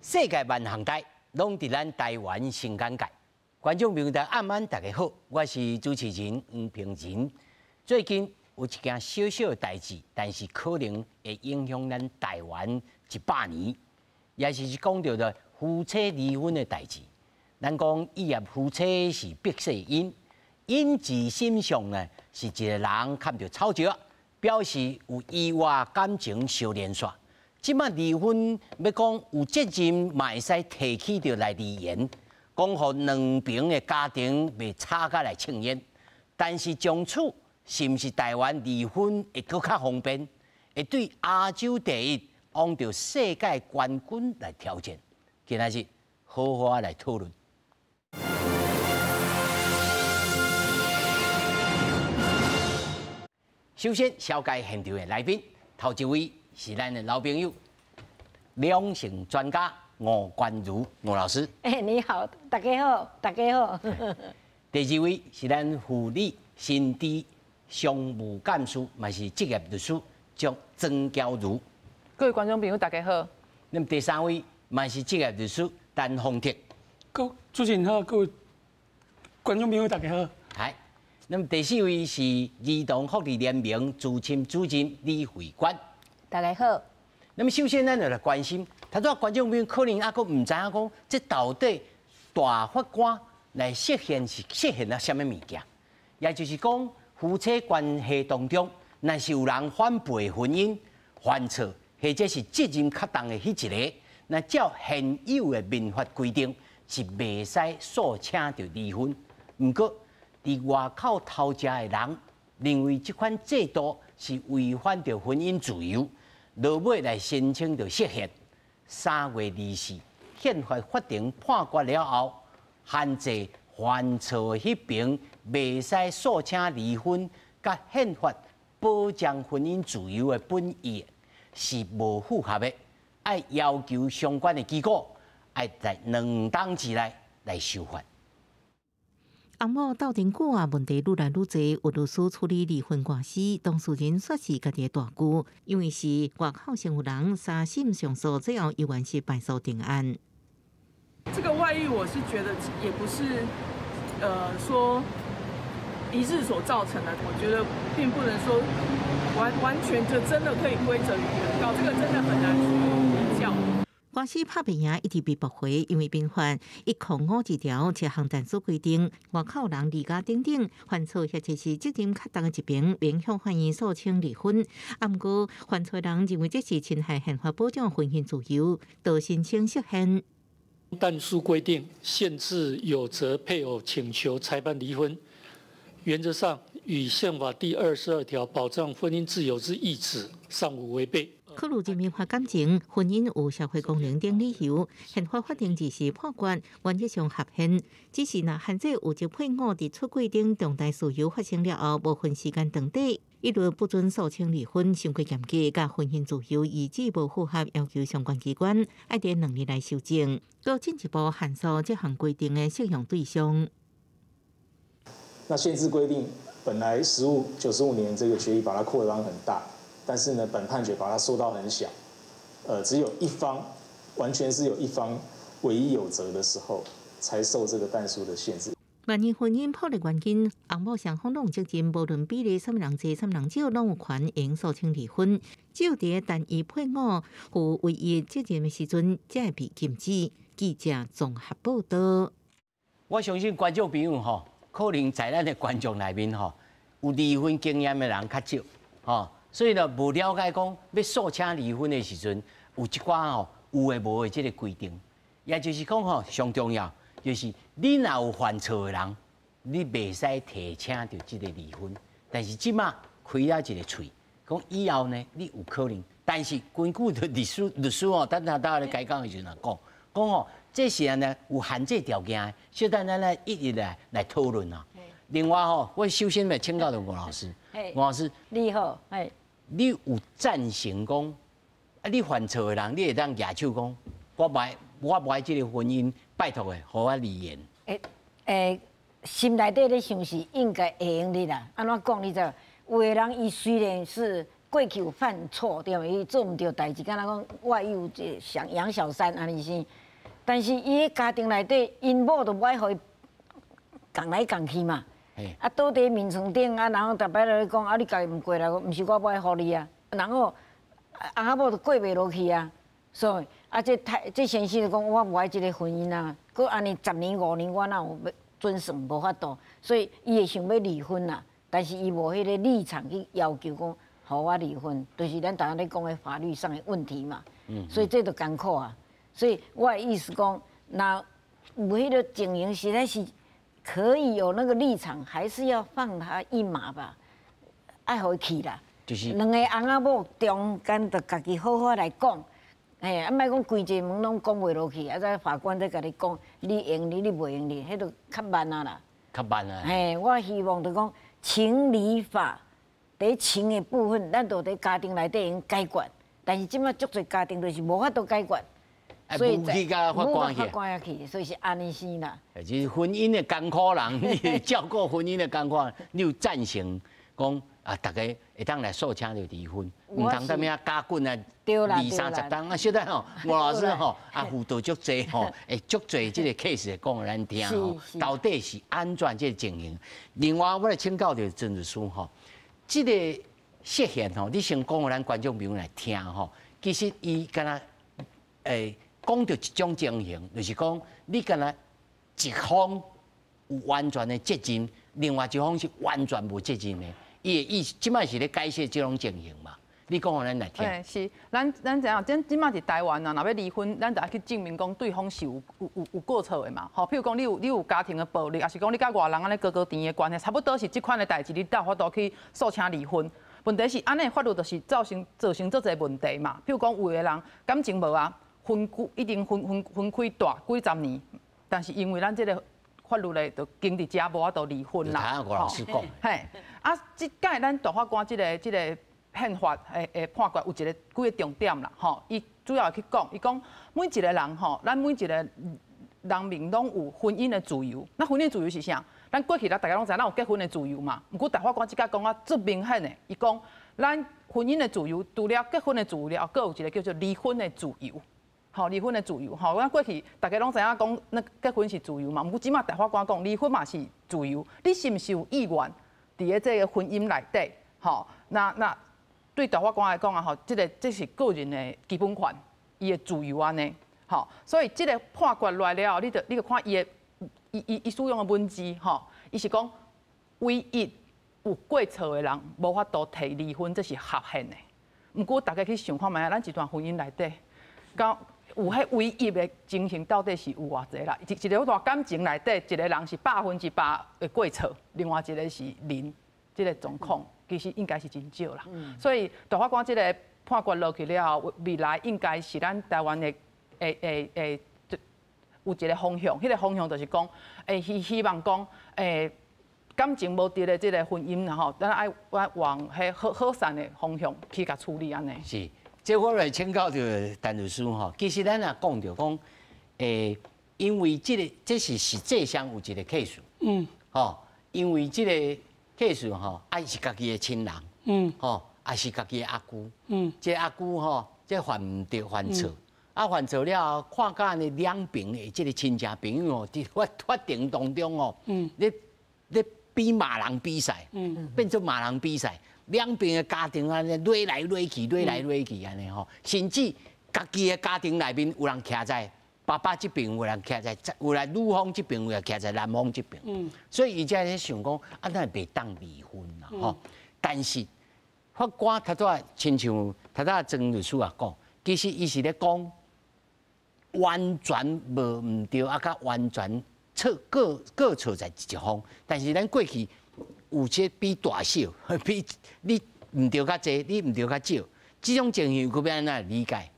世界萬項代，攏佇咱台灣新簡介。觀眾朋友，大家暗安，大家好，我是主持人黃平仁。最近有一件小小的代誌，但是可能會影響咱台灣100年，也是講著的夫妻離婚的代誌。咱講異業夫妻是逼世姻，姻字心上呢是一個人崁著草石，表示有意外感情相連線。這擺離婚欲講有責任，嘛會使提起著來離言，講予兩邊的家庭袂吵甲來衝煙。但是從此是毋是台灣離婚會閣較方便？會對亞洲第一，往著世界冠軍來挑戰？今仔日好好來討論。首先，紹介現場的來賓，頭一位是咱的老朋友，兩性專家吳冠如吳老師。欸，你好，大家好，大家好。第二位是咱護理新知商務幹事，嘛是職業律師張曾嬌如。各位觀眾朋友，大家好。那麼第三位嘛是職業律師陳宏哲。各主持人好，各位觀眾朋友，大家好。係。那麼第四位是兒童福利聯盟資深主任李慧娟。大家好。那麼首先，咱就來關心，頭拄仔觀眾朋友可能猶閣毋知影講，這到底大法官來釋憲是釋憲了啥物物件？也就是講，夫妻關係當中，若是有人反背婚姻、犯錯，或者是責任較重的彼一个，若照現有的民法規定，是袂使訴請著離婚。毋過，佇外口偷食的人認為這款制度是違反著婚姻自由，落尾來申請著釋憲。3月24，憲法法庭判決了後，限制犯錯彼邊袂使訴請離婚，佮憲法保障婚姻自由的本意是無符合的，愛要求相關的機構愛在2冬之內來修法。翁某鬥陣久啊，問題愈來愈濟，有律師處理離婚官司，當事人煞是家己的大舅，因為是外口先有人三審上訴，最後猶原是敗訴定案。這個外遇，我是覺得也不是，說一日所造成的，我覺得並不能說完完全就真的可以歸責於原告，這個真的很難去比較。官司拍袂贏，一直被駁回，因為民法1052條七項但書規定，外口人離家等等犯錯或者是責任較重的一邊，免向法院訴請離婚。啊，毋過犯錯人認為這是侵害憲法保障婚姻自由，就申請釋憲。但書規定限制有責配偶請求裁判離婚，原則上與憲法第22條保障婚姻自由之意旨尚無違背。考慮人民法感情、婚姻有社會功能等理由，憲法法定只是判決原則上合憲。只是若限制有責配偶佇出軌等重大事由發生了後，無分時間長短，一律不准訴請離婚，傷過嚴格，佮婚姻自由意旨無符合，要求相關機關愛佇2年內修正，閣進一步限縮這項規定的適用對象。那限制規定本來實務95年這個決議把它擴張很大。但是呢，本判決把它縮到很小，只有一方，完全是有一方唯一有責的時候，才受這個但書的限制。萬一婚姻破裂原因，翁某雙方攏有責任，無論比例啥物人濟、啥物人少，攏有權用訴請離婚。只有佇單一配偶負唯一責任的時陣，才會被禁止。記者綜合報道。我相信觀眾朋友吼，可能在咱的觀眾內面吼，有離婚經驗的人較少，吼。所以呢，無了解講欲訴請離婚的時陣，有一寡吼有的無的這个規定，也就是講吼，上重要就是你若有犯錯的人，你袂使提請著這个離婚。但是這馬開了一个喙，講以後呢，你有可能。但是根據律師吼，等下到咧開講的時陣講，講吼，這是按呢有限制條件的，小等咱來一一來討論啊。另外吼，我首先欲請教著吳老師，吳老師，你好，嘿。你有贊成講啊？你犯錯的人，你會當舉手講，我無愛這个婚姻，拜託的，予我離言。欸欸，心內底咧想是應該會用的啦。按怎講你知？有的人伊雖然是。过去有犯错，對無？伊做毋對代誌，敢若講外遇有這想養小三按呢生，但是伊家庭內底，𪜶某就無愛予伊仝來仝去嘛。啊，倒佇眠床頂啊，然後逐擺來講啊，你家己毋過來，毋是我無愛予你啊。然後翁仔某就過袂落去啊，所以啊，這太這先生就講我無愛這个婚姻啊，閣按呢10年5年，我哪有欲準算無法度，所以伊會想欲離婚啦。但是伊無彼个立場去要求講，予我離婚，就是咱逐家咧講的法律上的問題嘛。所以這就艱苦啊。所以我的意思講，若有彼个情形，實在是可以有那個立場，還是要放他一馬吧，愛予伊去啦。就是兩个翁仔某中間就家己好好來講，嘿，啊，莫講規個門攏講袂落去，啊，再法官再共你講，你會用你，你袂用你，彼就較慢啊啦。較慢啊。嘿，我希望就講情理法佇情的部分，咱就佇家庭內底會用解決。但是這馬足濟家庭就是無法度解決，所以去共法官去，法官去，所以是按呢生啦。就是婚姻的艱苦人，你照顧婚姻的艱苦人，你有贊成講啊？逐家會當來訴請就離婚，毋通踮遐絞滾啊，二三十冬啊！小等吼，吳老師吼，啊輔導足濟吼，會足濟這个 case 會講予咱聽吼，到底是按怎這个情形？另外，我來請教著曾律師吼，這个釋憲吼，你先講予咱觀眾朋友來聽吼。其實伊敢若講著一種情形，就是講你敢若一方有完全的責任，另外一方是完全無責任的。伊的意思，這擺是咧解釋這種情形嘛？你講予咱來聽。欸，是，咱知影，這這擺佇台灣啊，若欲離婚，咱就愛去證明講對方是有過錯的嘛。吼，譬如講你有家庭的暴力，抑是講你佮外人按呢高高甜的關係，差不多是這款的代誌，你才有法度去訴請離婚。問題是按呢法律就是造成足濟問題嘛。譬如講有的人感情無啊，分居已經分開蹛幾十年，但是因為咱這个法律咧，就經佇遮無法度離婚啦。吳老師講。嘿，啊，這擺咱大法官這个憲法的判決有一个幾个重點啦，吼，伊主要去講，伊講每一個人吼，咱每一個人民攏有婚姻的自由。那婚姻自由是啥？咱過去咱大家攏知影，咱有結婚的自由嘛。毋過大法官這擺講啊足明顯的，伊講咱婚姻的自由，除了結婚的自由了，閣有一个叫做離婚的自由。吼，離婚的自由，吼，咱過去大家攏知影講，那結婚是自由嘛。毋過這擺大法官講，離婚嘛是自由。你是毋是有意願佇咧這个婚姻內底？吼，那對大法官來講啊，吼，這个這是個人的基本權，伊的自由按呢，吼，所以這个判決來了後，你就看伊的伊伊伊使用的文字，吼，伊是講唯一有過錯的人無法度提離婚，這是合憲的。毋過大家去想看覓啊，咱一段婚姻內底，講有彼唯一的情形到底是有偌濟啦？一个段感情內底，一个人是100%的過錯，另外一个是零，這个狀況其實應該是真少啦。所以大法官這个判決落去了後，未來應該是咱台灣的會有一个方向，彼个方向就是講，希望講，感情無佇咧這个婚姻吼，咱愛往彼好好善的方向去共處理按呢。是，這我來請教著陳律師吼，其實咱也講著講，因為這个這是實際上有一個 case，吼，因為這個 case 吼，啊是家己的親人，吼，也是家己的阿姑，這個阿姑吼，這犯毋對犯錯，啊犯錯了後，看甲按呢兩邊的這个親戚朋友吼，佇法庭當中吼，咧比罵人比賽，變做罵人比賽，兩邊的家庭按呢攏來攏去，攏來攏去按呢吼，甚至家己的家庭內面有人徛在爸爸這邊，有人徛在，有來女方這邊，有人徛在男方這邊，所以伊才咧想講，啊，咱袂當離婚啦，吼。但是法官頭拄仔親像頭拄仔曾律師也講，其實伊是咧講完全無毋對，啊，佮完全錯各各錯在一方，但是咱過去有這比大小，比你毋對較濟，你毋對較少，這種情形佢欲按怎理解？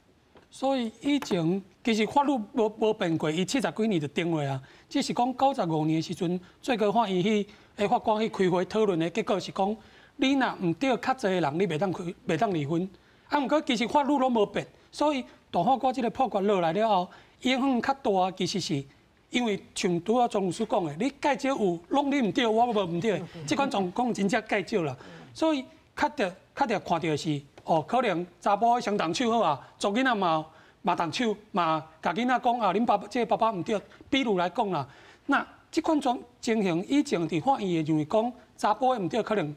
所以以前其實法律無變過，伊70幾年就定落啊。只是講95年的時陣，最高法院去法官去開會討論的結果是講，你若毋對較濟的人，你袂當開，袂當離婚。啊，毋過其實法律攏無變，所以大法官這个判決落來了後，影響較大，其實是因為像拄仔莊律師講的，你介少有攏你毋對，我無毋對，這款狀況真正介少啦。所以較著較著看著的是，哦，可能查埔先動手好啊，查囡仔嘛嘛動手嘛，共囡仔講啊，恁爸這個爸爸毋對。比如來講啦，那這款狀情形以前佇法院會認為講查埔的毋對，可能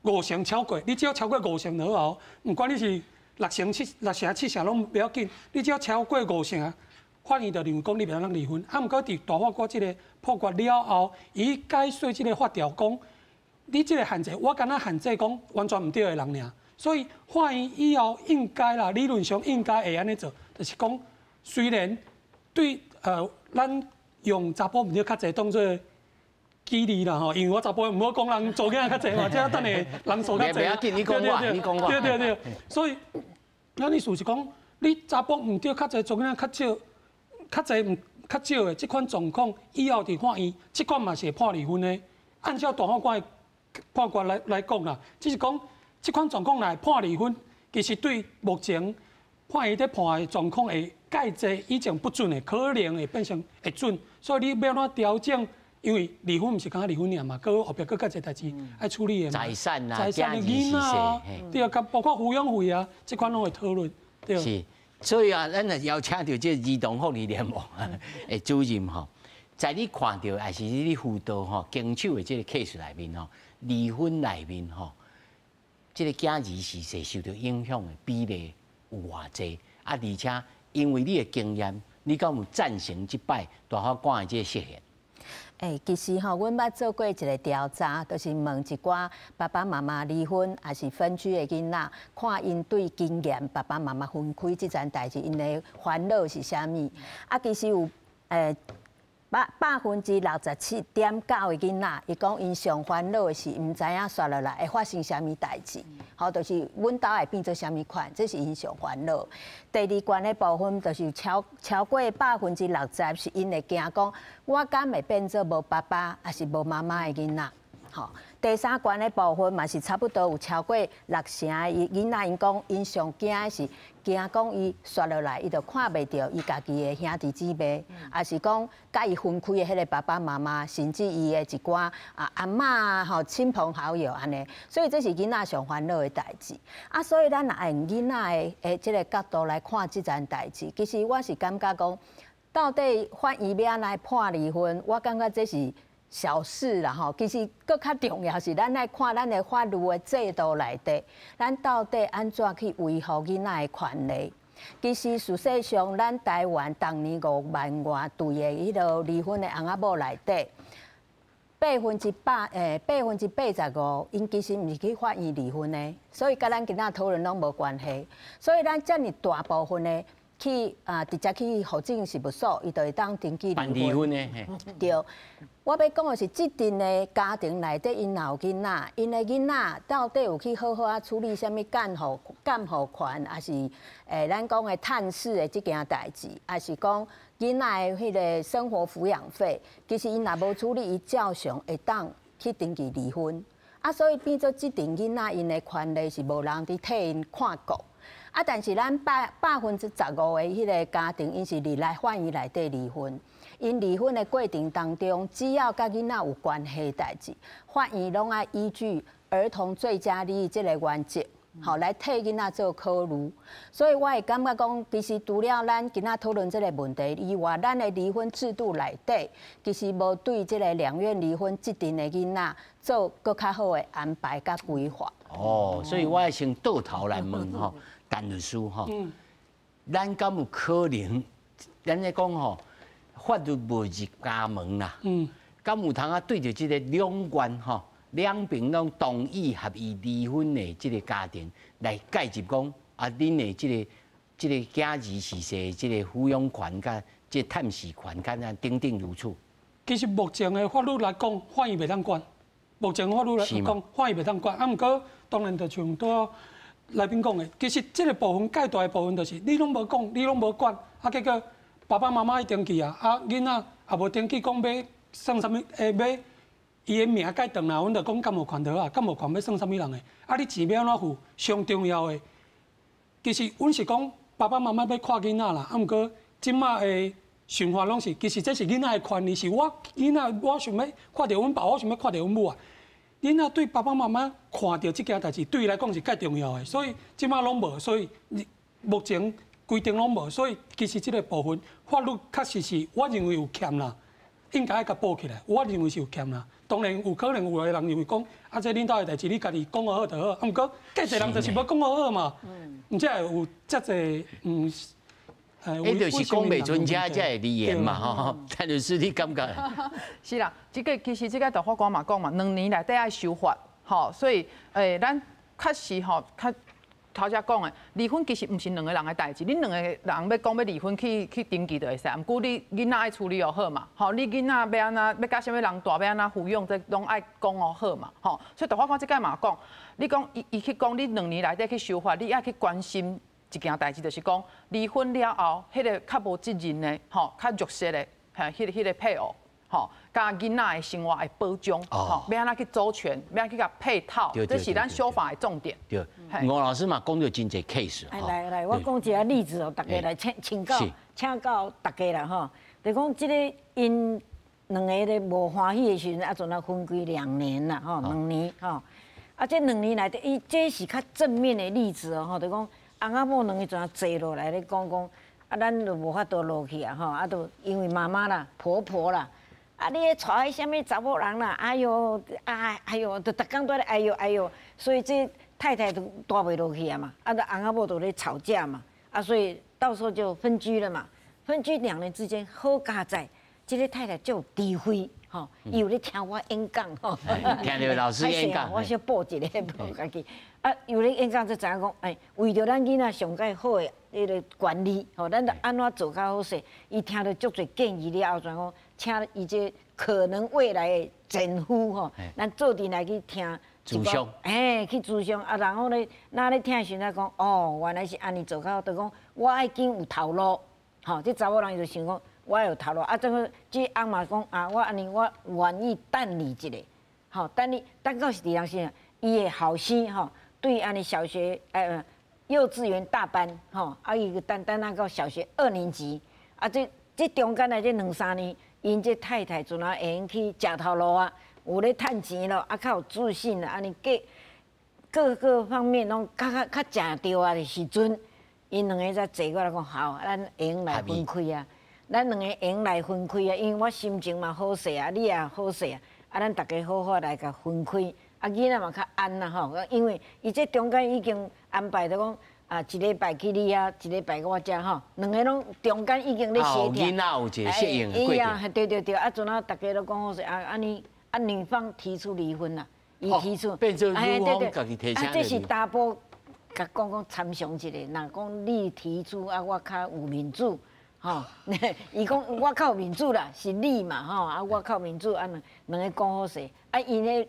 五成超過，你只要超過五成就好，毋管你是六成七六成七成攏袂要緊，你只要超過五成，法院就認為講你袂當離婚。啊，毋過佇大法官這個判決了後，伊解說這個法條講，你這個限制，我敢若限制講完全毋對的人爾。所以法院以後應該啦，理論上應該會按呢做，就是講雖然對咱用查埔毋對較濟當做舉例啦吼，因為我查埔毋好講人查某囝較濟嘛，這等下人數較濟。袂要緊，你講我，你講我。對對對，所以咱意思是講，你查埔毋對較濟，查某囝較少，較濟毋較少的這款狀況，以後佇法院，這款嘛是會判離婚的。按照大法官的判決來講啦，只是講這款狀況來判離婚，其實對目前法院佇判的狀況會蓋濟以前不準的，可能會變成會準。所以你欲按怎調整？因為離婚毋是干焦離婚爾嘛，閣後壁閣較濟代誌愛處理的嘛。財產啊，財產的囡仔啊，對啊，包括撫養費啊，這款攏會討論。對。是，所以啊，咱若邀請著這個兒童福利聯盟的主任吼，在你看著，抑是你輔導吼經手的這個 case 內面吼，離婚內面吼，這個囝兒是勢受著影響的比例有偌濟？啊，而且因為你的經驗，你敢有贊成這擺大法官的這個釋憲？欸，其實吼，阮捌做過一個調查，就是問一寡爸爸媽媽離婚抑是分居的囡仔，看𪜶對經驗爸爸媽媽分開這層代誌，𪜶的煩惱是啥物？啊，其實有67.9%的囡仔，伊講𪜶上煩惱的是毋知影紲落來會發生啥物代誌，吼，就是阮兜會變做啥物款，這是𪜶上煩惱。第二懸的部分就是超過60%是𪜶會驚講，我敢會變做無爸爸，抑是無媽媽的囡仔。吼，第三懸的部分嘛是差不多有超過六成的囡仔，𪜶講𪜶上驚的是驚講伊紲落來，伊就看袂著伊家己的兄弟姊妹，抑是講佮伊分開的彼个爸爸媽媽，甚至伊的一寡啊阿嬤啊吼親朋好友按呢，所以這是囡仔上煩惱的代誌。啊，所以咱若用囡仔的這个角度來看這件代誌，其實我是感覺講，到底法院欲按怎來判離婚，我感覺這是小事啦吼，其實閣較重要是咱愛看咱的法律的制度內底，咱到底按怎去維護囡仔的權利。其實事實上，咱台灣逐年5萬外對的彼个離婚的翁仔某內底，85%，𪜶其實毋是去法院離婚的，所以佮咱今仔討論攏無關係。所以咱遮爾大部分的去啊，直接去戶政事務所，伊就會當登記離婚的。對，我欲講的是，這陣的家庭內底，𪜶若有囡仔，𪜶的囡仔到底有去好好仔處理啥物監護權，抑是咱講的探視的這件代誌，抑是講囡仔的彼个生活撫養費，其實𪜶若無處理，伊照常會當去登記離婚。啊，所以變做這陣囡仔𪜶的權利是無人佇替𪜶看顧。啊！但是咱15%的彼个家庭，𪜶是入來法院內底離婚。𪜶離婚的過程當中，只要佮囡仔有關係的代誌，法院攏愛依據兒童最佳利益這个原則，吼來替囡仔做考慮。所以我會感覺講，其實除了咱今仔討論這个問題以外，咱的離婚制度內底，其實無對這个兩願離婚這陣的囡仔做閣較好的安排佮規劃。哦，所以我愛先倒頭來問吼。陳律師吼，咱敢有可能？咱咧講吼，法律無入家門啦。敢有通啊對著這个兩願吼，兩邊攏同意合意離婚的這个家庭來介入講啊，恁的這個囝兒事勢，這個撫養權佮這個探視權，敢若等等如此。其實目前的法律來講，法院袂當管。目前法律來講，法院袂當管。啊，毋過當然就像拄來賓講的，其實這个部分蓋大的部分就是你攏無講，你攏無管，啊，結果爸爸媽媽去登記啊，啊，囡仔也無登記講欲算啥物，欲伊的名改轉來，阮就講監護權就好啊，監護權欲算啥物人的？啊，你錢欲按怎付？上重要的，其實阮是講爸爸媽媽欲看囡仔啦，啊，毋過這馬的想法攏是，其實這是囡仔的權利，是我囡仔，我想欲看著阮爸，我想欲看著阮母啊。囡仔對爸爸媽媽看著這件代誌，對伊來講是較重要的，所以這馬攏無，所以目前規定攏無，所以其實這個部分法律確實是我認為有欠啦，應該愛共補起來。我認為是有欠啦。當然有可能有的人認為講，啊，這恁兜的代誌你家己講好就好，啊，毋過計濟人就是無講好嘛，毋才會有遮濟嗯。彼就是講袂準遮才會離言嘛，吼。陳律師，你感覺？是啦，這個其實這個大法官嘛講嘛，2年內底愛修法，吼，所以咱確實吼，較頭才講的，離婚其實毋是兩個人的代誌，恁兩個人欲講欲離婚去登記就會使，毋過你囡仔愛處理予好嘛，吼，你囡仔欲按怎，欲佮啥物人蹛，欲按怎撫養，這攏愛講予好嘛，吼，所以大法官這擺嘛講，你講伊伊去講，你兩年內底去修法，你愛去關心一件代誌，就是講離婚了後，彼個較無責任的，吼，較弱勢的，彼個配偶，吼，佮囡仔的生活的保障，吼，欲按怎去周全，欲按怎去共配套，這是咱修法的重點。對，吳老師嘛講著真濟 case。來來，我講一個例子哦，大家來請教大家啦吼。就講這个𪜶兩个咧無歡喜的時陣，啊，陣啊分開兩年啦，吼，兩年吼。啊，這兩年內底，伊這是較正面的例子哦，吼，就講翁仔某兩个怎坐落來咧講講，啊，咱就無法度落去啊，吼，啊，就因為媽媽啦、婆婆啦，啊，你咧娶彼啥物查某人啦，哎喲，啊，哎喲，就逐工都咧哎喲哎喲，所以這太太都蹛袂落去啊嘛，啊，就翁仔某就咧吵架嘛，啊，所以到時候就分居了嘛。分居2年之間，好佳哉，這个太太就有智慧，吼，伊有咧聽我演講，吼，聽著老師演講，我小補一下，補家己。啊，有咧演講就知影講，哎，為著咱囡仔上蓋好的彼个權利，吼，咱著按怎做較好勢？伊聽著足濟建議了後，怎講？請伊這可能未來的前夫吼，咱做陣來去聽。諮商。嘿，去諮商啊，然後咧，若咧聽的時陣講，哦，原來是按呢做較好，就講我愛緊有頭路，吼，這查某人伊就想講，我有頭路，啊，這個這翁嘛講啊，我按呢我願意等你一下，吼，等你等到是佇當時，伊的後生吼，對按呢小學幼稚園大班，吼，啊伊等等啊到小學二年級，啊這中間的這兩三年，𪜶這太太陣啊會用去食頭路啊。有咧趁錢咯，啊，較有自信啦，按呢各各個方面攏較較較誠著啊的時陣，𪜶兩个才坐過來講好，咱會用來分開啊，咱兩个會用來分開啊，因為我心情嘛好勢啊，你也好勢啊，啊，咱逐家好好來共分開，啊，囡仔嘛較安啦吼，因為伊這中間已經安排著講啊，一禮拜去你遐，一禮拜我遮吼，兩个攏中間已經咧協調。囡仔有一個適應的過程。對對對，啊，陣啊，逐家攏講好勢啊，按呢。啊，女方提出離婚啦，伊提出，變做女方家己提啊，這是查埔共講講參詳一下，若講你提出啊，我較有面子，吼，伊講我較有面子啦，是你嘛，吼，啊，我較有面子，啊，兩兩个講好勢，啊，𪜶咧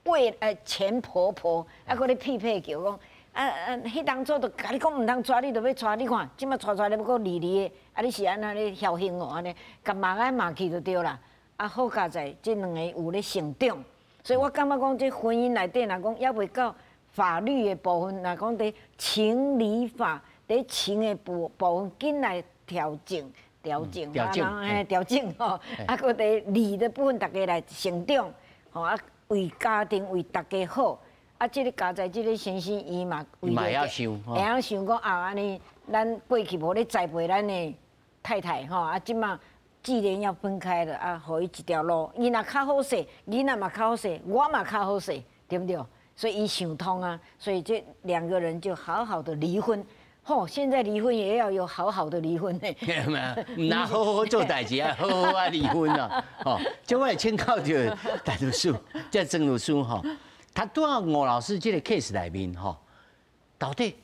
為前婆婆，啊，閣咧屁屁叫講，啊啊，彼當初就共你講毋通娶，你就欲娶，你看，這馬娶娶咧欲閣離離的，啊，你是按怎咧僥倖哦，按呢，共罵來罵去就對啦。啊，好佳哉，這兩个有咧成長，所以我感覺講，這婚姻內底，若講猶未到法律的部分，若講佇情理法，佇情的部分，緊來調整、調整，調整，嘿，調整吼，啊，閣佇理的部分，逐家來成長，吼啊，為家庭為逐家好，啊，這个佳哉，這个先生伊嘛為著會曉會曉想講啊，按呢，咱過去無咧栽培咱的太太吼，啊，這馬。既然要分開了啊，予伊一條路，伊若較好勢，囡仔嘛較好勢，我嘛較好勢，對毋對？所以伊想通啊，所以這兩個人就好好的離婚。吼，現在離婚也要有好好的離婚呢。毋但好好做代誌啊，好好啊離婚啊。吼，這我來請教著陳律師，這曾律師吼，他拄仔吳老師這個 case 內面吼，到底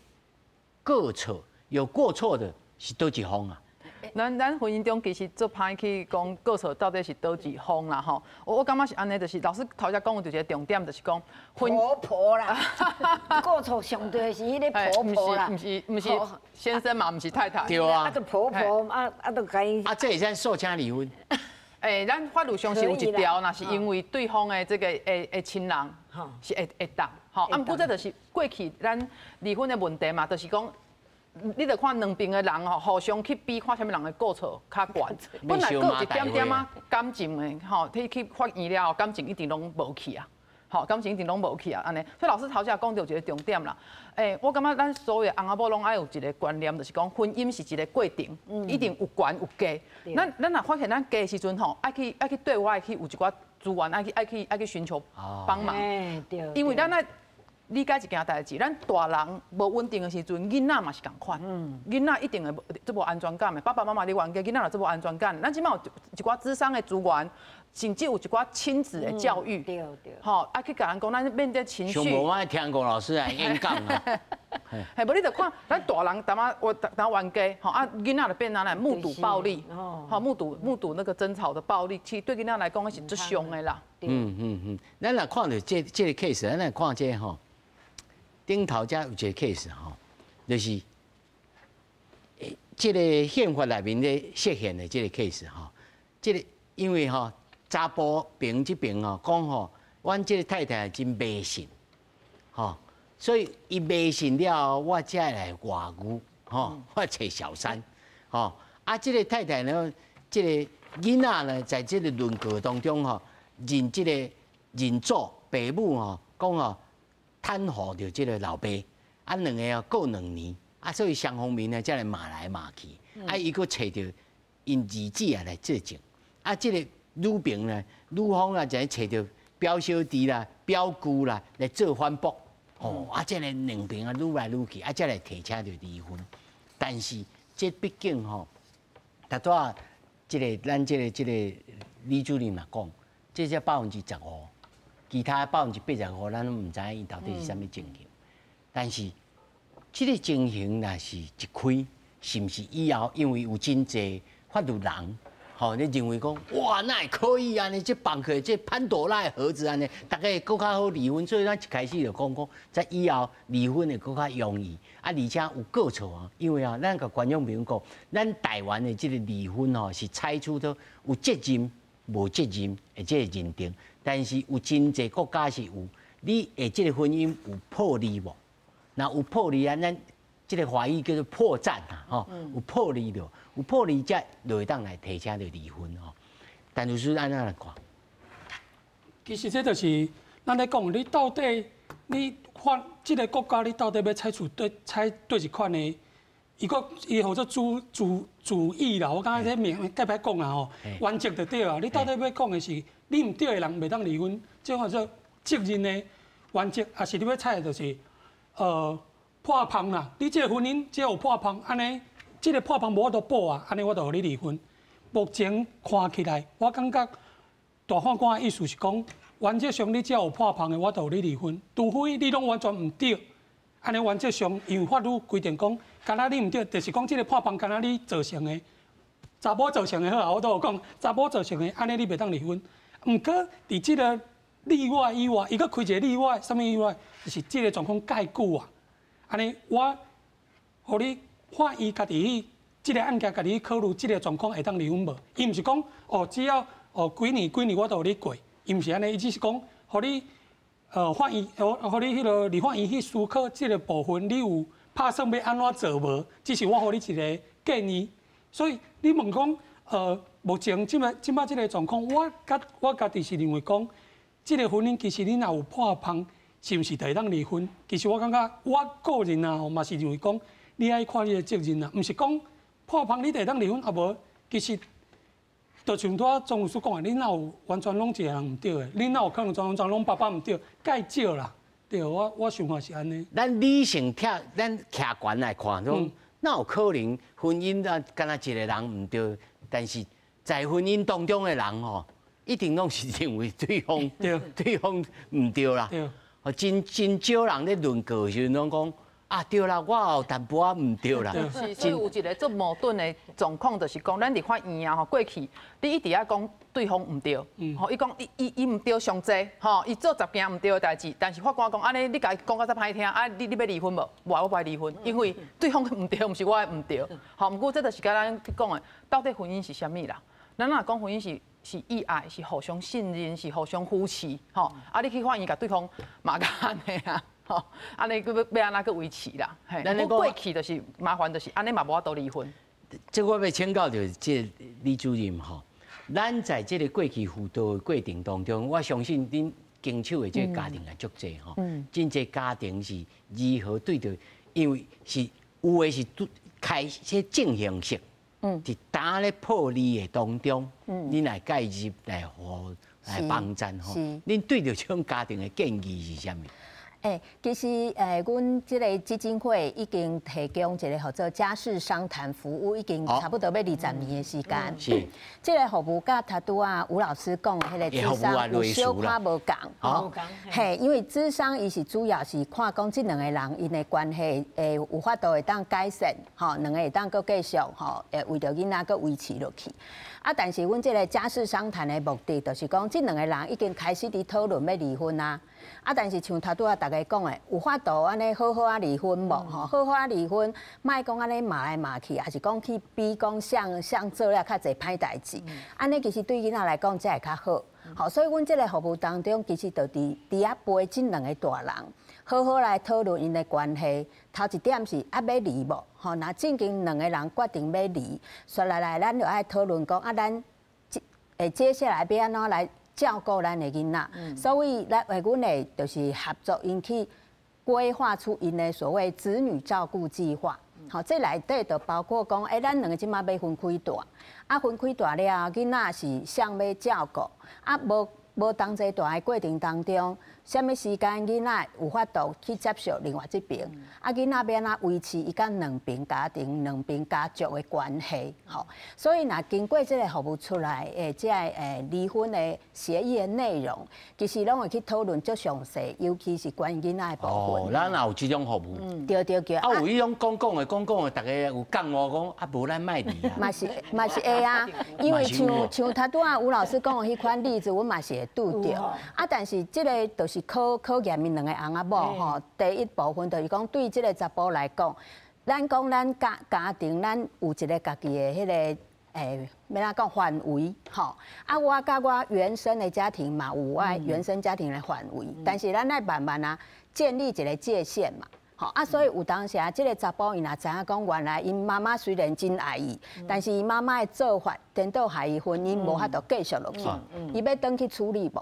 過錯有過錯的是佗一方啊？咱婚姻中其實足歹去講過錯到底是佗一方啦吼。我感覺是按呢，就是老師頭才講的一個重點，就是講婆婆啦，過錯上對是彼個婆婆啦，毋是毋是先生嘛，毋是太太。對啊。啊，就婆婆啊啊，就共伊。啊，這會使訴請離婚？欸，咱法律上是有一條，若是因為對方的這個的親人，是會當吼。啊，毋過這就是過去咱離婚的問題嘛，就是講。你著看兩邊的人吼，互相去比，看啥物人的過錯較懸。本來閣有一點點仔感情的吼，去法院了後，感情一定攏無去啊。吼，感情一定攏無去啊，按呢。所以老師頭才講著一个重點啦。我感覺咱所有的翁仔某攏愛有一个觀念，就是講婚姻是一个過程，一定有懸有低。咱若發現咱低的時陣吼，愛去對外去有一寡資源，愛去尋求幫忙。因為咱愛理解一件代誌，咱大人無穩定的時陣，囡仔嘛是仝款。囡仔一定會足無安全感的。爸爸媽媽咧冤家，囡仔就足無安全感。咱這擺有一寡諮商的資源，甚至有一寡親子的教育，吼，愛去共人講，咱面對情緒。上無我聽過老師來演講啊。嘿，無你就看，咱大人淡仔我淡仔冤家，吼啊，囡仔就變按呢目睹暴力，吼目睹那個爭吵的暴力，其實對囡仔來講是足傷的啦。咱若看著這个 case，咱來看這个吼，頂頭遮有一個 case 吼，就是這个憲法內面咧設限的這个 case 吼，這个因為吼查埔邊這邊吼講吼，阮這个太太真迷信，吼，所以伊迷信了後，我才會來外遇，吼，我揣小三，吼，啊，這个太太呢，這个囡仔呢，在這个論告當中吼，認這個認祖爸母吼，講吼袒護著這个老爸，啊，兩个哦過2年，啊，所以雙方面呢，才來罵來罵去，啊，伊閣揣著𪜶兒子啊來作證，啊，這個女邊呢，女方啊，就揣著表小弟啦、表姑啦來做反駁，哦，啊，這个兩邊啊，愈來愈去，啊，才來提請著離婚。但是這畢竟吼，頭拄仔這个咱這个李主任嘛講，這才15%，其他85%，咱攏毋知影伊到底是啥物情形。但是這个情形若是一開，是毋是以後因為有真濟法律人，吼，你認為講哇，哪會可以按呢？這放開這潘朵拉的盒子按呢，大家會閣較好離婚。所以咱一開始就講講，在以後離婚會閣較容易。啊，而且有過錯啊，因為啊，咱共觀眾朋友講，咱台灣的這个離婚吼是採取做有責任、無責任的這个認定，但是有真濟國家是有，你的這个婚姻有破裂無？若有破裂啊，咱這个華語叫做破綻啊，吼，有破裂著，有破裂才就會當來提請著離婚吼。但律師按怎來看？其實這就是咱咧講，你到底你法這个國家，你到底欲採取對採對一款的？伊閣伊號做主義啦，我感覺這名較歹講啦吼，原則就對啊。你到底欲講的是，你毋對的人袂當離婚，這叫做責任的原則，抑是你欲採的就是，破縫啦。你這个婚姻只要有破縫，按呢，這个破縫無法度補啊，按呢我就予你離婚。目前看起來，我感覺大法官的意思是講，原則上你只要有破縫的，我就予你離婚，除非你攏完全毋對。按呢原則上，因為法律規定講，敢若你毋對，就是講這个破縫敢若你造成的，查某造成的好啊，我都有講，查某造成的，按呢你袂當離婚。毋過佇這个例外以外，伊閣開一个例外，啥物例外？就是這个狀況蓋久啊。按呢，我予你法院家己去，這个案件家己去考慮，這个狀況會當離婚無？伊毋是講哦，只要哦幾年幾年我都予你過，伊毋是按呢，伊只是講予你。法院，予你彼个立法院去思考這个部分，你有拍算欲按怎做無？只是我予你一个建議。所以你問講，目前這擺這个狀況，我家己是認為講，這个婚姻其實你若有破縫，是毋是就會當離婚？其實我感覺，我個人啊，嘛是認為講，你愛看你的責任啊，毋是講破縫你就會當離婚，啊無，其實。就像拄仔莊律師講的，你哪有完全攏一个人毋對的？你哪有可能全全攏爸爸毋對？蓋少啦，對，我想法是按呢。咱理性聽，咱客觀來看，講哪有可能婚姻啊，敢若一个人毋對，但是在婚姻當中的人吼，一定攏是認為對方對方毋對啦。對，真真少人咧論告的時陣攏講。啊對啦，我有淡薄仔毋對啦。是，所以有一个足矛盾的狀況，就是講咱佇法院啊吼，過去你一直愛講對方毋對，吼，伊講伊伊伊毋對上濟，吼，伊做10件毋對的代誌，但是法官講按呢，你共伊講甲遮歹聽，啊，你欲離婚無？無，我無愛離婚，因為對方毋對，毋是我的毋對。吼，毋過這就是佮咱去講的，到底婚姻是啥物啦？咱若講婚姻是意愛，是互相信任，是互相扶持，吼，啊，你去法院共對方罵甲按呢啊？吼，按呢閣欲按怎閣維持啦？嘿，過去就是麻煩，就是按呢嘛無法度離婚。這我欲請教著這李主任吼，咱在這个過去輔導的過程當中，我相信恁經手的這个家庭也足濟吼，真濟家庭是如何對著，因為是有的是拄開始進行式，佇當咧破離的當中，恁來介入來予來幫贊吼。恁對著這種家庭的建議是啥物？欸，其實阮這个基金會已經提供一个號做家事商談服務，已經差不多欲20年的時間。這个服務佮頭拄仔吳老師講的彼个諮商有小可無仝吼。嘿，因為諮商伊是主要是看講這兩个人𪜶的關係會有法度會當改善，吼，兩个會當閣繼續吼，會為著囡仔閣維持落去。啊，但是阮這个家事商談的目的，就是講這兩个人已經開始佇討論欲離婚啊。啊，但是像頭拄仔逐家講的，有法度按呢好好仔離婚無？吼，好好仔離婚，莫講按呢罵來罵去，抑是講去比講誰誰做了較濟歹代誌，按呢其實對囡仔來講才會較好。好，所以阮這个服務當中，其實就佇佇遐陪這兩个大人，好好來討論𪜶的關係。頭一點是啊，欲離無？吼，若正經兩个人決定欲離，煞落來咱就愛討論講啊，咱接下來欲按怎來照顧咱的囡仔，所以咱會阮會就是合作𪜶去規劃出𪜶的所謂子女照顧計劃。好，這內底就包括講，欸，咱兩个這馬欲分開蹛，啊，分開蹛了後，囡仔是誰欲照顧，啊，無無同齊蹛的過程當中，啥物時間囡仔有法度去接受另外這爿，啊，囡仔欲按怎維持伊佮兩爿家庭、兩爿家族的關係，吼。所以若經過這个服務出來的這个離婚的協議的內容，其實攏會去討論足詳細，尤其是關於囡仔的部分。哦，咱也有這種服務。對對對。啊，有彼種講講的講講的，逐家有講我講啊，無咱莫離啊。嘛是嘛是會啊，因為像像頭拄仔吳老師講的彼款例子，阮嘛是會拄著。啊，但是這个就是考考驗𪜶兩个翁仔某吼。第一部分就是講對這个查埔來講，咱講咱家家庭，咱有一个家己的彼个欲按怎講範圍吼。啊，我佮我原生的家庭嘛有我原生家庭的範圍，但是咱愛慢慢啊建立一个界限嘛。吼啊，所以有當時啊，這个查埔伊若知影講，原來𪜶媽媽雖然真愛伊，但是伊媽媽的做法顛倒害伊婚姻無法度繼續落去，伊欲轉去處理無？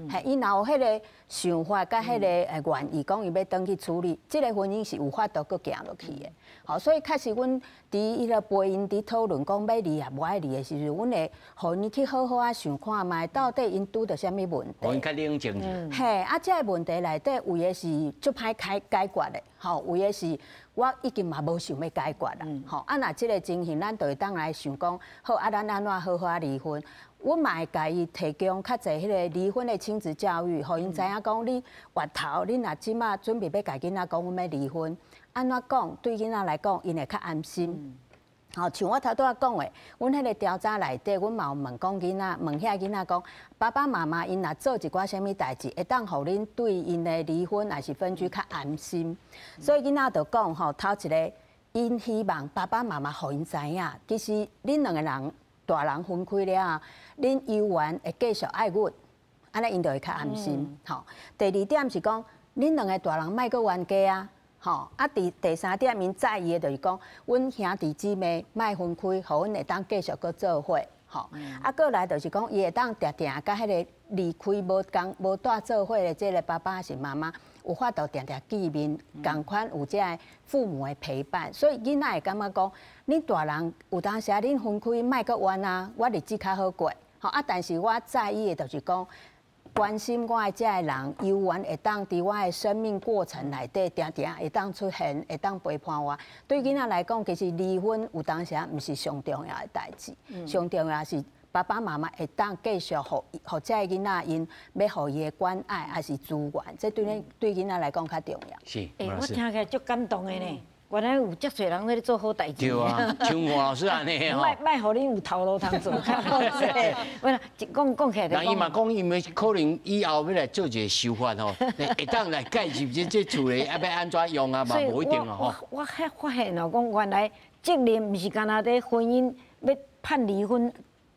嘿，伊若有彼个想法佮彼个願意，講伊欲轉去處理，這个婚姻是有法度閣行落去的。吼，所以確實阮佇彼个陪𪜶佇討論講欲離抑無愛離的時陣，阮會予𪜶去好好仔想看覓，到底𪜶拄著啥物問題。予𪜶較冷靜。嘿，啊，這个問題內底有的是足歹解解決的，吼，有的是我已經嘛無想欲解決啦，吼，啊，若這个情形，咱就會當來想講，好，啊，咱按怎好好仔離婚？阮嘛會共伊提供較濟彼个離婚的親子教育，予𪜶知影講，你月頭你若這馬準備欲共囡仔講阮欲離婚，按怎講對囡仔來講，𪜶會較安心。吼，像我頭拄仔講的，阮彼个調查內底，阮嘛有問講囡仔，問遐囡仔講，爸爸媽媽𪜶若做一寡啥物代誌，會當予恁對𪜶的離婚抑是分居較安心。所以囡仔就講吼，頭一个，𪜶希望爸爸媽媽予𪜶知影，其實恁兩个人大人分開了後，恁猶原會繼續愛阮，按呢𪜶就會較安心。吼，第二點是講，恁兩个大人莫閣冤家啊。吼，啊，第第三點，𪜶在意的就是講，阮兄弟姊妹莫分開，予阮會當繼續閣做伙。吼，啊，過來就是講，伊會當定定佮彼个離開無仝無蹛做伙的這个爸爸抑是媽媽，有法度定定見面，仝款有這个父母的陪伴，所以囡仔會感覺講，恁大人有當時啊，恁分開莫閣冤啊，我日子較好過。吼啊，但是我在意的就是講，關心我的這个人，猶原會當佇我的生命過程內底，定定會當出現，會當陪伴我。對囡仔來講，其實離婚有當時啊，毋是上重要的代誌，上重要是爸爸媽媽會當繼續予予這个囡仔𪜶欲予伊的關愛，抑是資源，這對恁對囡仔來講較重要。是，欸，我聽起來足感動的呢。原來有遮濟人咧做好代誌。對啊，像吳老師按呢吼。莫莫予恁有頭路通做，較好勢。我啦，講講起來。人伊嘛講，因為可能以後欲來做一个修法吼，會當來介入這這厝裡啊，欲按怎用啊嘛，無一定哦吼。我發發現哦，講原來責任毋是干焦佇婚姻欲判離婚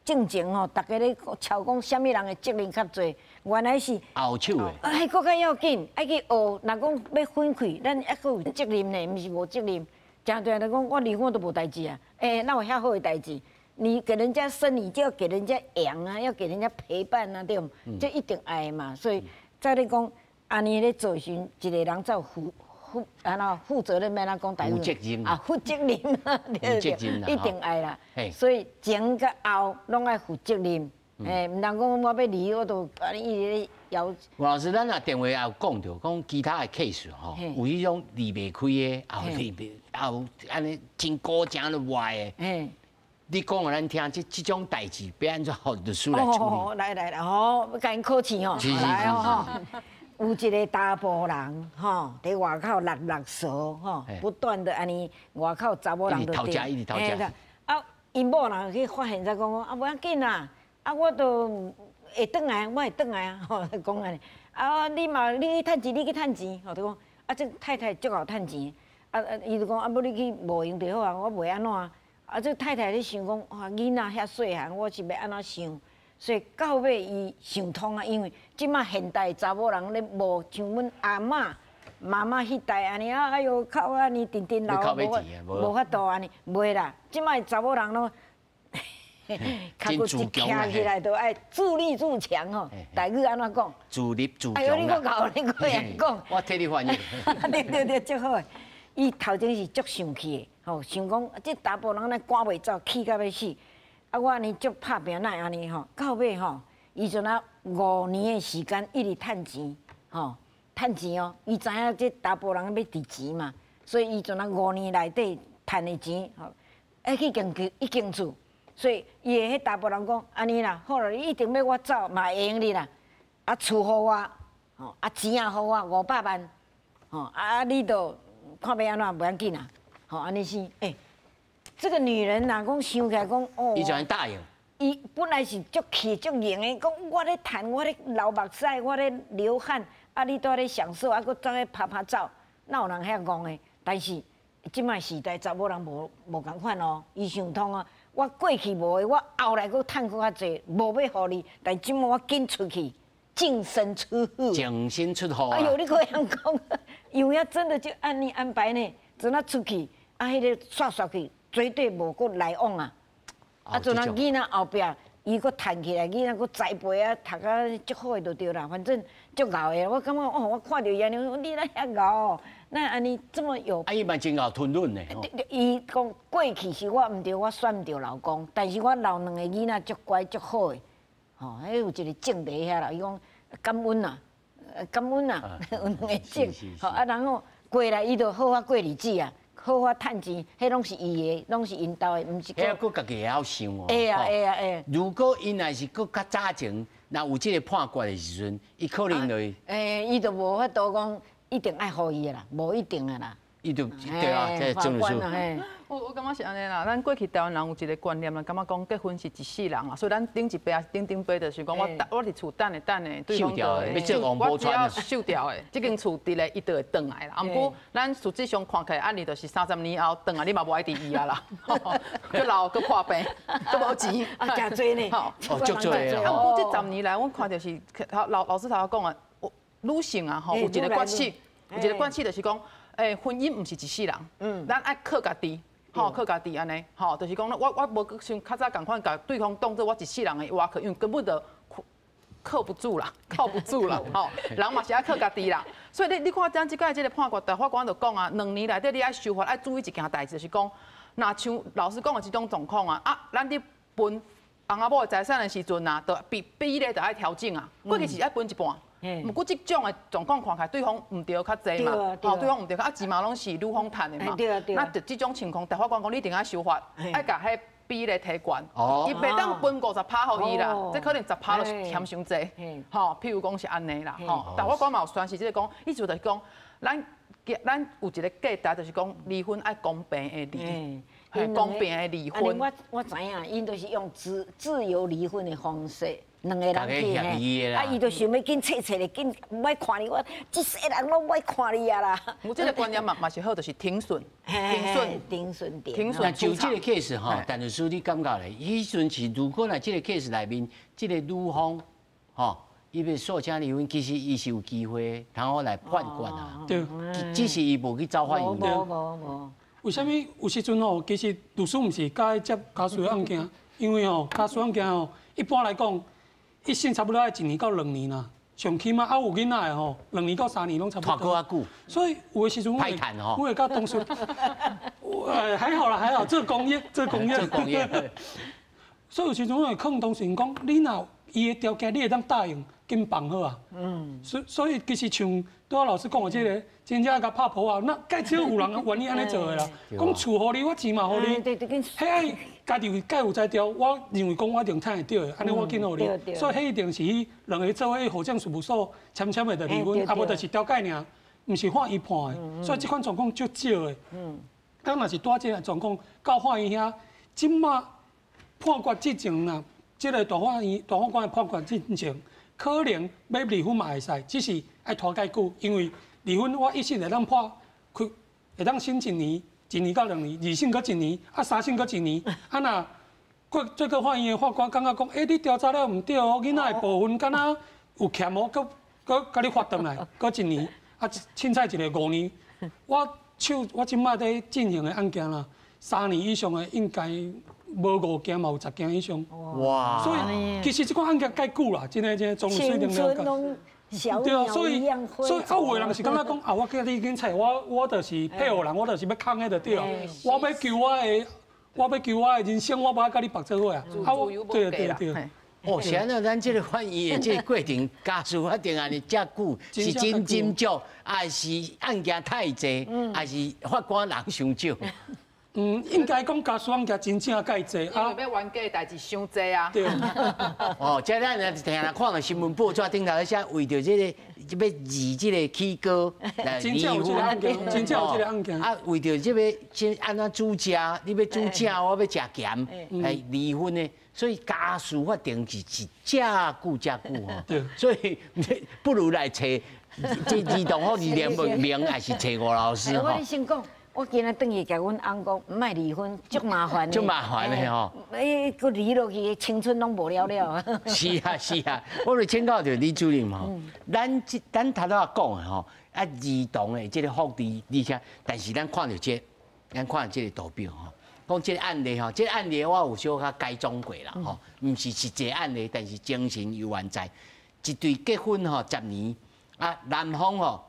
進前吼，逐家咧吵講啥物人的責任較濟，原來是後手的。哎，閣較要緊，愛去學。若講欲分開，咱猶閣有責任呢，毋是無責任。誠濟人講我離婚都無代誌啊，欸，哪有遐好的代誌？你給人家生，你就要給人家養啊，要給人家陪伴啊，對毋？這一定愛的嘛。所以再咧講，按呢咧做時，一個人才有負負按怎負責任，欲按怎講台語？負責任啊，負責任啊，對對對，一定愛啦。所以前佮後攏愛負責任，欸，毋通講我欲離，我就按呢一直咧搖。吳老師，咱也電話也有講著，講其他的 case 吼，有彼種離袂開的，也有離袂，也有按呢真古井都歪的。你講予咱聽，這種代誌欲按怎予律師來處理？來來來，吼，欲共𪜶考試吼，來哦吼。有一個查埔人吼，佇外口落落趖吼，不斷的按呢外口查某人就一直偷食，一直偷食。啊，𪜶某人去發現才講啊，無要緊啦，啊，我都會轉來，我會轉來啊，吼，講按呢。啊，你嘛，你去趁錢，你去趁錢，吼，就講啊，這太太足𠢕趁錢，啊啊，伊就講啊，欲你去無閒就好啊，我袂按怎。啊，這太太咧想講，哇，囡仔遐細漢，我是欲按怎想？所以到尾伊想通啊，因為這馬現代查某人咧無像阮阿嬤、媽媽彼代按呢啊，哎喲，哭按呢陣陣流，無法度按呢，袂啦。這馬查某人攏，跤骨一徛起來就愛自立自強吼。台語按怎講？自立自強。哎喲，你閣𠢕，你閣會講。我替你翻譯。對對對，足好的。伊頭前是足生氣的，吼，想講這查埔人若趕袂走，氣甲欲死。啊，我按呢足拍拚，哪會按呢吼？到尾吼，伊陣啊5年的時間一直趁錢，吼，趁錢哦。伊知影這查埔人欲值錢嘛，所以伊陣啊五年內底趁的錢，吼，愛去間一間厝。所以伊的彼查埔人講，按呢啦，好啦，你一定欲我走嘛會用你啦。啊，厝予我，吼，啊錢也予我500萬，吼，啊你就看欲按怎，無要緊啦，吼，按呢是，欸，這個女人若講想起來講，哦，伊就按呢答應。伊本來是足氣足硬的，講我咧趁，我咧流目屎，我咧流汗，啊，你蹛咧享受，啊，閣走去拍拍走，哪有人遐戇的？但是這擺時代查某人無仝款哦，伊想通啊，我過去無的，我後來閣趁閣較濟，無欲予你，但這擺我緊出去，淨身出戶。淨身出戶。哎喲，你閣會曉講，有影真的就按呢安排呢，陣仔出去，啊，彼個煞煞去，絕對無閣來往啊！啊，陣仔囡仔後壁，伊閣趁起來，囡仔閣栽培啊，讀啊足好的就對啦。反正足𠢕的，我感覺哦，我看著伊按呢，你哪遐𠢕？哪按呢這麼有？啊，伊嘛真𠢕吞忍呢。伊講過去是我毋對，我選毋著老公，但是我留兩个囡仔足乖足好的，吼，彼有一個證佇遐啦。伊講感恩啊，感恩啊，有兩个證，吼啊，然後過來伊就好好過日子啊。好好趁錢，彼攏是伊的，攏是𪜶兜的，毋是。彼閣家己會曉想哦。會啊會啊會。如果𪜶若是閣較早前，若有這个判決的時陣，伊可能就會。欸，伊就無法度講一定愛予伊的啦，無一定的啦。伊就對啊，這個鄭律師。我感覺是按呢啦，咱過去台灣人有一个觀念啦，感覺講結婚是一世人啊，所以咱頂一輩抑是頂頂輩就是講我佇厝等的等的，對方就我只要收掉的，這間厝佇咧伊就會轉來啦。啊，毋過咱實際上看起來，按呢就是30年後轉來，你嘛無愛佇伊啊啦，閣老閣破病，閣無錢，啊，誠濟呢。哦，足濟啊。毋過這十年來，阮看著是老師頭仔講的，女性啊，吼，有一个覺醒，有一个覺醒就是講，欸，婚姻毋是一世人，咱愛靠家己。吼，靠家己按呢，吼，就是講，我無像較早仝款，共對方當做我一世人的倚靠，因為根本就靠不住啦，靠不住啦，吼，人嘛是愛靠家己啦。所以你看這這擺這个判決，大法官就講啊，2年內底你愛修法，愛注意一件代誌，就是講，若像老師講的這種狀況啊，啊，咱佇分翁仔某的財產的時陣啊，就比例就愛調整啊，過去是愛分一半。毋過這種的狀況看起來，對方毋著較濟嘛，吼，對方毋著啊，錢嘛攏是女方趁的嘛，那就這種情況，大法官講你一定愛修法，愛共彼比例提懸，伊袂當分50趴予伊啦，這可能十趴都是嫌傷濟，吼，譬如講是按呢啦，吼，大法官嘛有宣示這个講，意思就是講，咱有一个價值，就是講離婚愛公平的離，公平的離婚。我知影，𪜶就是用自由離婚的方式。兩个人去嘿，啊，伊就想欲緊切切的，緊毋愛看你，我這世人攏毋愛看你啊啦。有這个觀念嘛是好，就是停損，停損，停損停損。那就這个 case 吼，陳律師你感覺咧？彼陣是如果若這个 case 內面，這个女方吼，伊欲訴請離婚，其實伊是有機會通好來判決啊。對，只是伊無去走法院。無無無。為啥物有時陣吼，其實律師毋是佮意接家事案件，因為吼家事案件吼，一般來講，一審差不多愛一年到兩年啦。上起碼啊有囡仔的吼，2年到3年攏差不多。拖閣較久。所以有的時陣我會，我會佮同事，還好啦，還好，做公益，做公益。做公益。所以有時陣我會勸當事人講，你若伊的條件你會當答應，緊放好啊。所以其實像拄仔老師講的這個，真正共拍婆啊，那蓋少有人願意按呢做的啦。講厝予你，我錢嘛予你，彼愛家己蓋有才調，我認為講我一定趁會著的，按呢我緊予你。所以彼一定是彼兩个做伙戶政事務所簽簽的就離婚，啊無就是調解爾，毋是法院判的。所以這款狀況足少的。當若是拄仔這个狀況，到法院遐，這馬判決之前啦，這个大法院大法官的判決之前，可能欲離婚嘛會使，只是愛拖較久，因為離婚我一審會當判，開會當審一年，1年到2年，二審閣一年，啊三審閣一年，啊若過最高法院的法官感覺講，欸，你調查了毋對哦，囡仔的部分敢若有欠哦，閣閣共你發轉來，閣一年，啊凊彩一个5年，我手我這擺佇進行的案件啦，3年以上的應該無5件嘛有10件以上。哇！所以其實這款案件蓋久啦，真的真的總有水定了解。對啊，所以所以啊，有的人是感覺講啊，我叫你緊揣，我就是配偶人，我就是欲空的就對啊，我欲求我的人生，我無愛佮你縛做伙啊。啊，對對對。哦，是按怎咱這个法院的這个過程，家事法庭按呢遮久，是真真少，抑是案件太濟，抑是法官人傷少？嗯，應該講家事案件真正蓋濟啊，因為欲冤家的代誌傷濟啊。對。哦，這咱若聽來看著新聞報紙頂頭寫，為著這個欲離這个起歌來離婚，真正有這个案件。啊，為著這个這按怎煮食，你欲煮正，我欲食鹹，來離婚的。所以家事法庭是遮久遮久吼。所以不如來揣這兒童福利聯盟，抑是揣吳老師吼。我先講。我今仔轉去共阮翁講，毋愛離婚，足麻煩的。足麻煩的吼。欸，閣離落去，青春攏無了了。是啊是啊，我來請教著李主任吼，咱這咱頭拄仔講的吼，啊兒童的這个福利，而且，但是咱看著這個，咱看著這个圖表吼，講這个案例吼，這个案例我有小可改裝過啦吼，毋是實際案例，但是精神猶原在。一對結婚吼10年，啊男方吼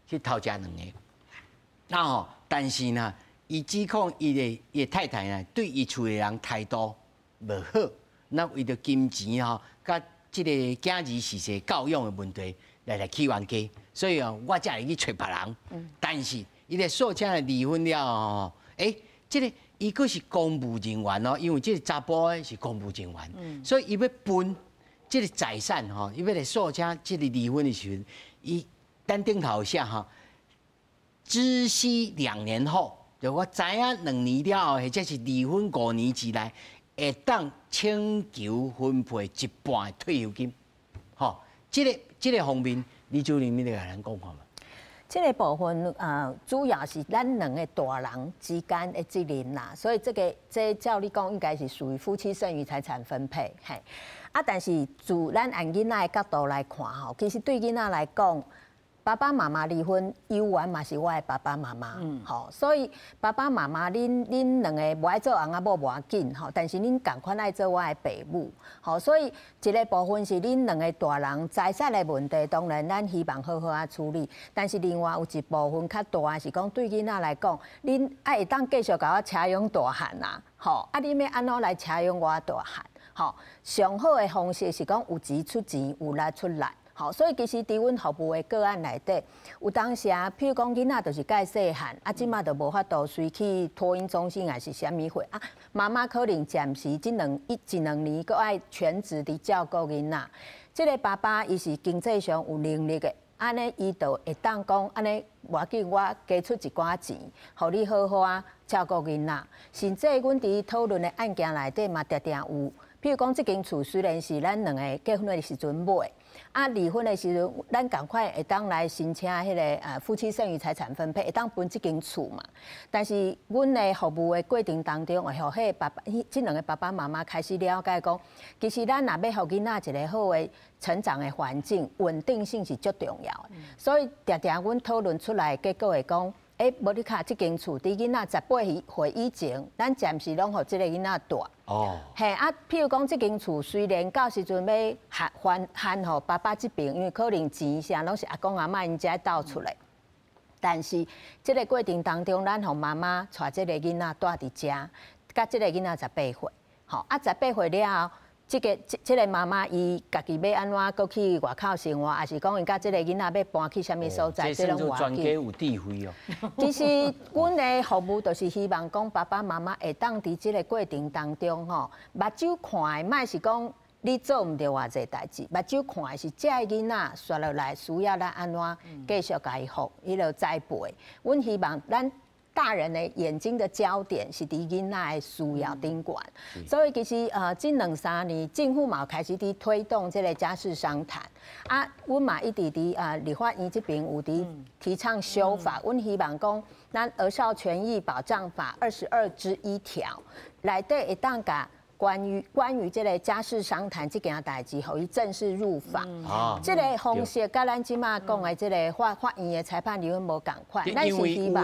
去偷食兩个，啊吼。但是呢，伊指控伊的太太呢，對伊厝的人態度無好，那為著金錢吼，佮這个囝兒事實教養的問題來起冤家，所以哦，我才會去揣別人。但是伊咧訴請離婚了後，欸，這个伊閣是公務人員哦，因為這个查埔的是公務人員，所以伊欲分這个財產吼，伊欲來訴請這个離婚的時陣，伊單頂頭寫吼。知悉2年後，就我知影兩年了後，或者是離婚5年之內，會當請求分配一半的退休金。吼，這个方面，李主任，你來共咱講看覓？這个部分啊，主要是咱兩个大人之間的責任啦，所以這个這照理講應該是屬於夫妻剩餘財產分配，嘿。啊，但是自咱按囡仔的角度來看吼，其實對囡仔來講，爸爸媽媽離婚，猶原嘛是我的爸爸媽媽，吼，所以爸爸媽媽，恁兩个無愛做翁仔某無要緊，吼，但是恁仝款愛做我的爸母，吼，所以一个部分是恁兩个大人財產的問題，當然咱希望好好仔處理，但是另外有一部分較大的是講對囡仔來講，恁愛會當繼續共我捙養大漢啊，吼，啊，恁欲按怎來捙養我大漢？吼，上好的方式是講有錢出錢，有力出力。吼，所以其實佇阮服務的個案內底，有當時啊，譬如講囡仔就是蓋細漢，啊，這馬就無法度隨去托嬰中心，抑是啥物貨啊？媽媽可能暫時這兩一一兩年，閣愛全職佇照顧囡仔。這个爸爸伊是經濟上有能力的，按呢伊就會當講，按呢無要緊，我加出一寡錢，予你好好仔照顧囡仔。甚至阮佇討論的案件內底嘛，定定有，譬如講這間厝雖然是咱兩个結婚的時陣買。啊，離婚的時陣，咱仝款會當來申請彼个夫妻剩餘財產分配，會當分這間厝嘛。但是，阮的服務的過程當中，會予彼个爸爸、這兩个爸爸媽媽開始了解講，其實咱若欲予囡仔一个好的成長的環境，穩定性是足重要的。所以，定定阮討論出來的結果會講，欸，無你看這間厝，佇囡仔18歲以前，咱暫時攏予這个囡仔蹛。哦。嘿啊，譬如講，這間厝雖然到時陣欲還還予爸爸這邊，因為可能錢啥攏是阿公阿嬤𪜶遮鬥出來，但是這个過程當中，咱予媽媽帶這个囡仔蹛佇遮，佮這个囡仔十八歲，吼啊十八歲了後，這個媽媽伊家己欲按怎閣去外口生活，抑是講伊佮這个囡仔欲搬去啥物所在，這攏無專家有智慧哦。其實，阮的服務就是希望講爸爸媽媽會當佇這个過程當中吼，目睭看的，莫是講你做毋著偌濟代誌，目睭看的是這个囡仔紲落來需要咱按怎繼續共伊服彼个栽培。阮希望咱大人的眼睛的焦點是佇囡仔的需要頂懸，所以其實這兩三年政府嘛開始佇推動這个家事商談，啊，阮嘛一直佇立法院這邊有佇提倡修法，阮希望講咱兒少權益保障法22之1條內底會當共關於這个家事商談這件代誌，予伊正式入法。這个方式佮咱這馬講的這个法院的裁判離婚無仝款，咱是希望。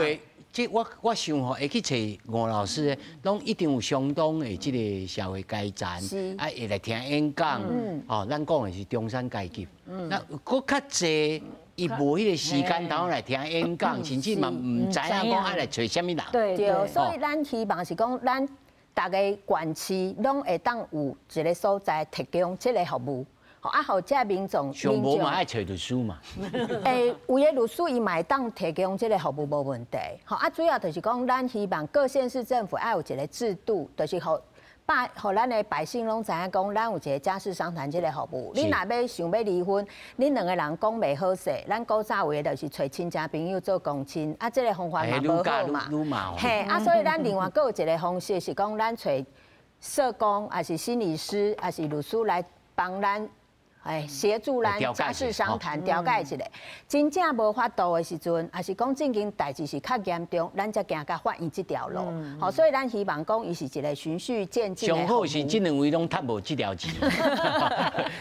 這我想吼，會去揣吳老師的，攏一定有相當的這个社會階層，啊，會來聽演講。哦，咱講的是中產階級。那閣較濟，伊無彼个時間通來聽演講，甚至嘛毋知影講愛來揣啥物人。對，所以咱希望是講，咱逐个縣市攏會當有一个所在提供這个服務。啊，予這民眾，上無嘛愛揣律師嘛。欸，有的律師伊嘛會當提供這个服務無問題。吼啊，主要就是講，咱希望各縣市政府愛有一个制度，就是予予咱的百姓攏知影講，咱有一个家事商談這个服務。你若欲想欲離婚，恁兩个人講袂好勢，咱古早話就是揣親戚朋友做公親，啊，這个方法嘛無好嘛。嘿，啊，所以咱另外閣有一个方式是講，咱揣社工，抑是心理師，抑是律師來幫咱。哎，協助咱家事商談調解一下，真正無法度的時陣，抑是講這件代誌是較嚴重，咱才行到法院這條路。好，所以咱希望講，伊是一个循序漸進。上好是這兩位攏趁無這條錢，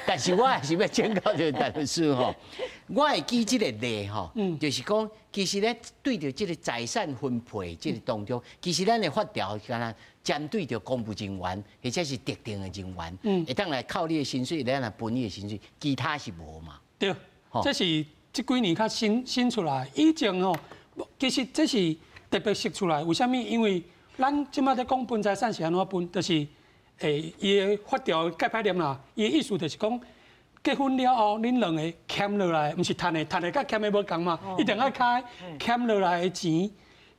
但是我還是欲請教這個陳律師吼，我會舉這个例吼，就是講，其實咧對著這个財產分配這个當中，其實咱的法條敢若針對著公務人員或者是特定的人員，會當來扣你的薪水，來來分你的薪水，其他是無嘛？對，這是這幾年較新出來。以前吼，其實這是特別釋出來。為啥物？因為咱這馬咧講分財產是按怎分，就是伊的法條較歹念啦。伊的意思就是講，結婚了後，恁兩个欠落來，毋是趁的，趁的佮欠的無仝嘛，一定愛開欠落來的錢，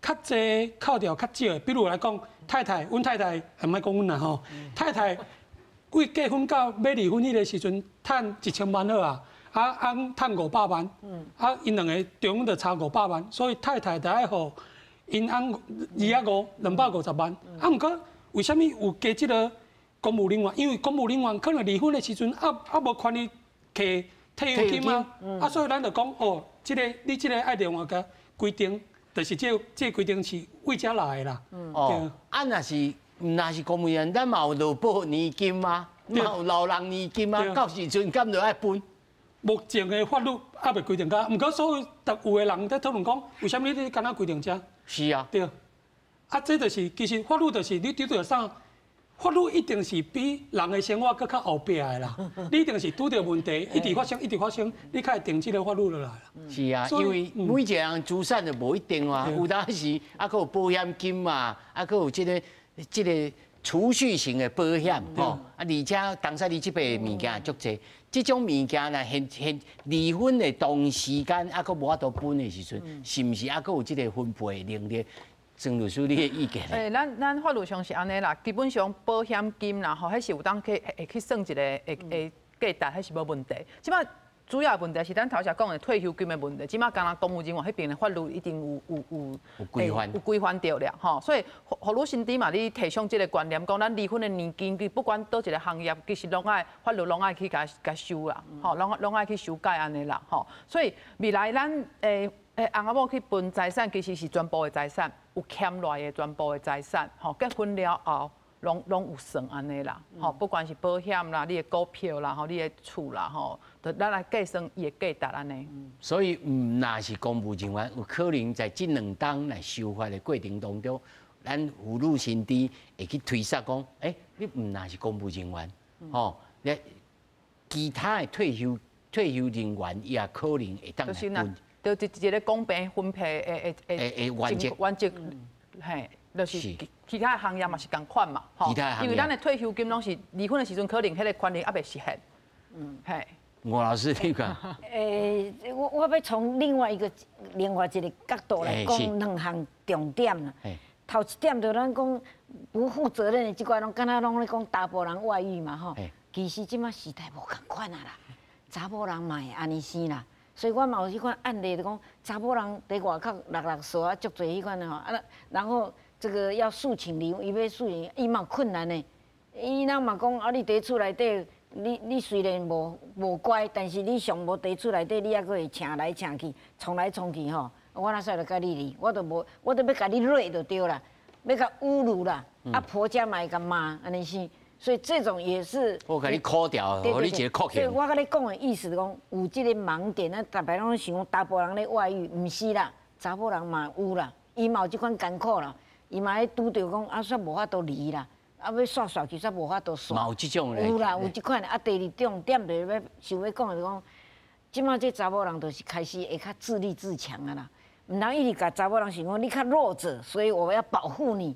較濟扣掉較少的。比如來講，太太，阮太太，毋莫講阮啦吼，太太為結婚到欲離婚彼个時陣，趁1000萬好啊，啊翁趁500萬，啊𪜶兩个中就差500萬，所以太太就愛予𪜶翁二啊五250萬。啊，毋過為啥物有加這个公務人員？因為公務人員可能離婚的時陣，猶無權利提退休金啊，啊，所以咱就講哦，這个你這个愛另外共規定。就是這個規定是為遮來的啦。哦，啊，若是公務員，咱嘛有勞保年金啊，嘛有老人年金啊，到時陣敢就愛分？目前的法律猶未規定遮，毋過所有有的人佇討論講，為啥物你敢若規定遮？是啊。對。啊，這就是其實法律就是你拄著啥，法律一定是比人的生活閣較後壁的啦。你一定是拄著問題，一直發生，一直發生，你較會定這个法律落來啦。是啊，因為每一個人資產就無一定啊，有當時啊，閣有保險金嘛，啊，閣有這個儲蓄型的保險吼，啊，而且當時你這邊物件足濟，這種物件若現現離婚的同時間，啊，閣無法度分的時陣，是毋是啊？閣有這个分配的能力？曾律師，你的意見？欸，咱法律上是按呢啦，基本上保險金啦吼，彼是有當去會去算一个會價值，彼是無問題。這馬主要問題是咱頭先講的退休金的問題。這馬敢若公務人員彼邊的法律已經有有規範，有規範著了吼。所以傅女士你嘛，你提倡這个觀念，講咱離婚的年金，不管佗一个行業，其實攏愛法律攏愛去共共修啦，吼，攏愛去修改按呢啦，吼。所以未來咱翁仔某去分財產，其實是全部的財產，有欠落來的全部的財產，吼，結婚了後，攏有算按呢啦，吼，不管是保險啦、你的股票啦、吼、你的厝啦，吼，就咱來計算伊的價值按呢。所以，毋若是公務人員，有可能在這兩冬來修法的過程當中，咱妇女身知会去推捒讲，欸，你毋若是公务人员，吼，你其他的退休人员伊也可能会当来分。就一个公平分配的原则，原则，嘿，就是其他的行业嘛是仝款嘛，吼，因为咱的退休金拢是离婚的时阵，可能彼个权利犹未实现，嘿。吴老师，你讲。我欲从另外一个角度来讲两项重点啦。头一点就咱讲不负责任的这块，拢敢若拢咧讲查埔人外遇嘛，吼。其实这马时代无仝款啊啦，查某人嘛会按呢生啦。所以我嘛有彼款案例，就讲查某人伫外口六六数啊，足济彼款的吼，啊，然后这个要诉请离婚，伊欲诉请，伊嘛困难的。伊人嘛讲啊，你伫厝内底，你虽然无乖，但是你上无伫厝内底，你犹阁会请来请去，创来创去吼。我哪使来共你离？我都无，我都欲共你掠就对啦，欲共侮辱啦，啊婆家嘛会共骂，按呢是。所以这种也是我共你箍掉，予你一个箍起。所以我共你讲的意思讲，有这个盲点，咱逐摆拢想讲查埔人咧外遇，毋是啦，查某人嘛有啦，伊嘛有这款艰苦啦，伊嘛咧拄著讲啊，煞无法度离啦，啊欲煞煞去，煞无法度煞。嘛有这种有啦，有这款的。啊，第二重点就是欲想欲讲的，就讲，这马这查某人就是开始会较自立自强啊啦，毋通一直共查某人想讲你较弱者，所以我要保护你。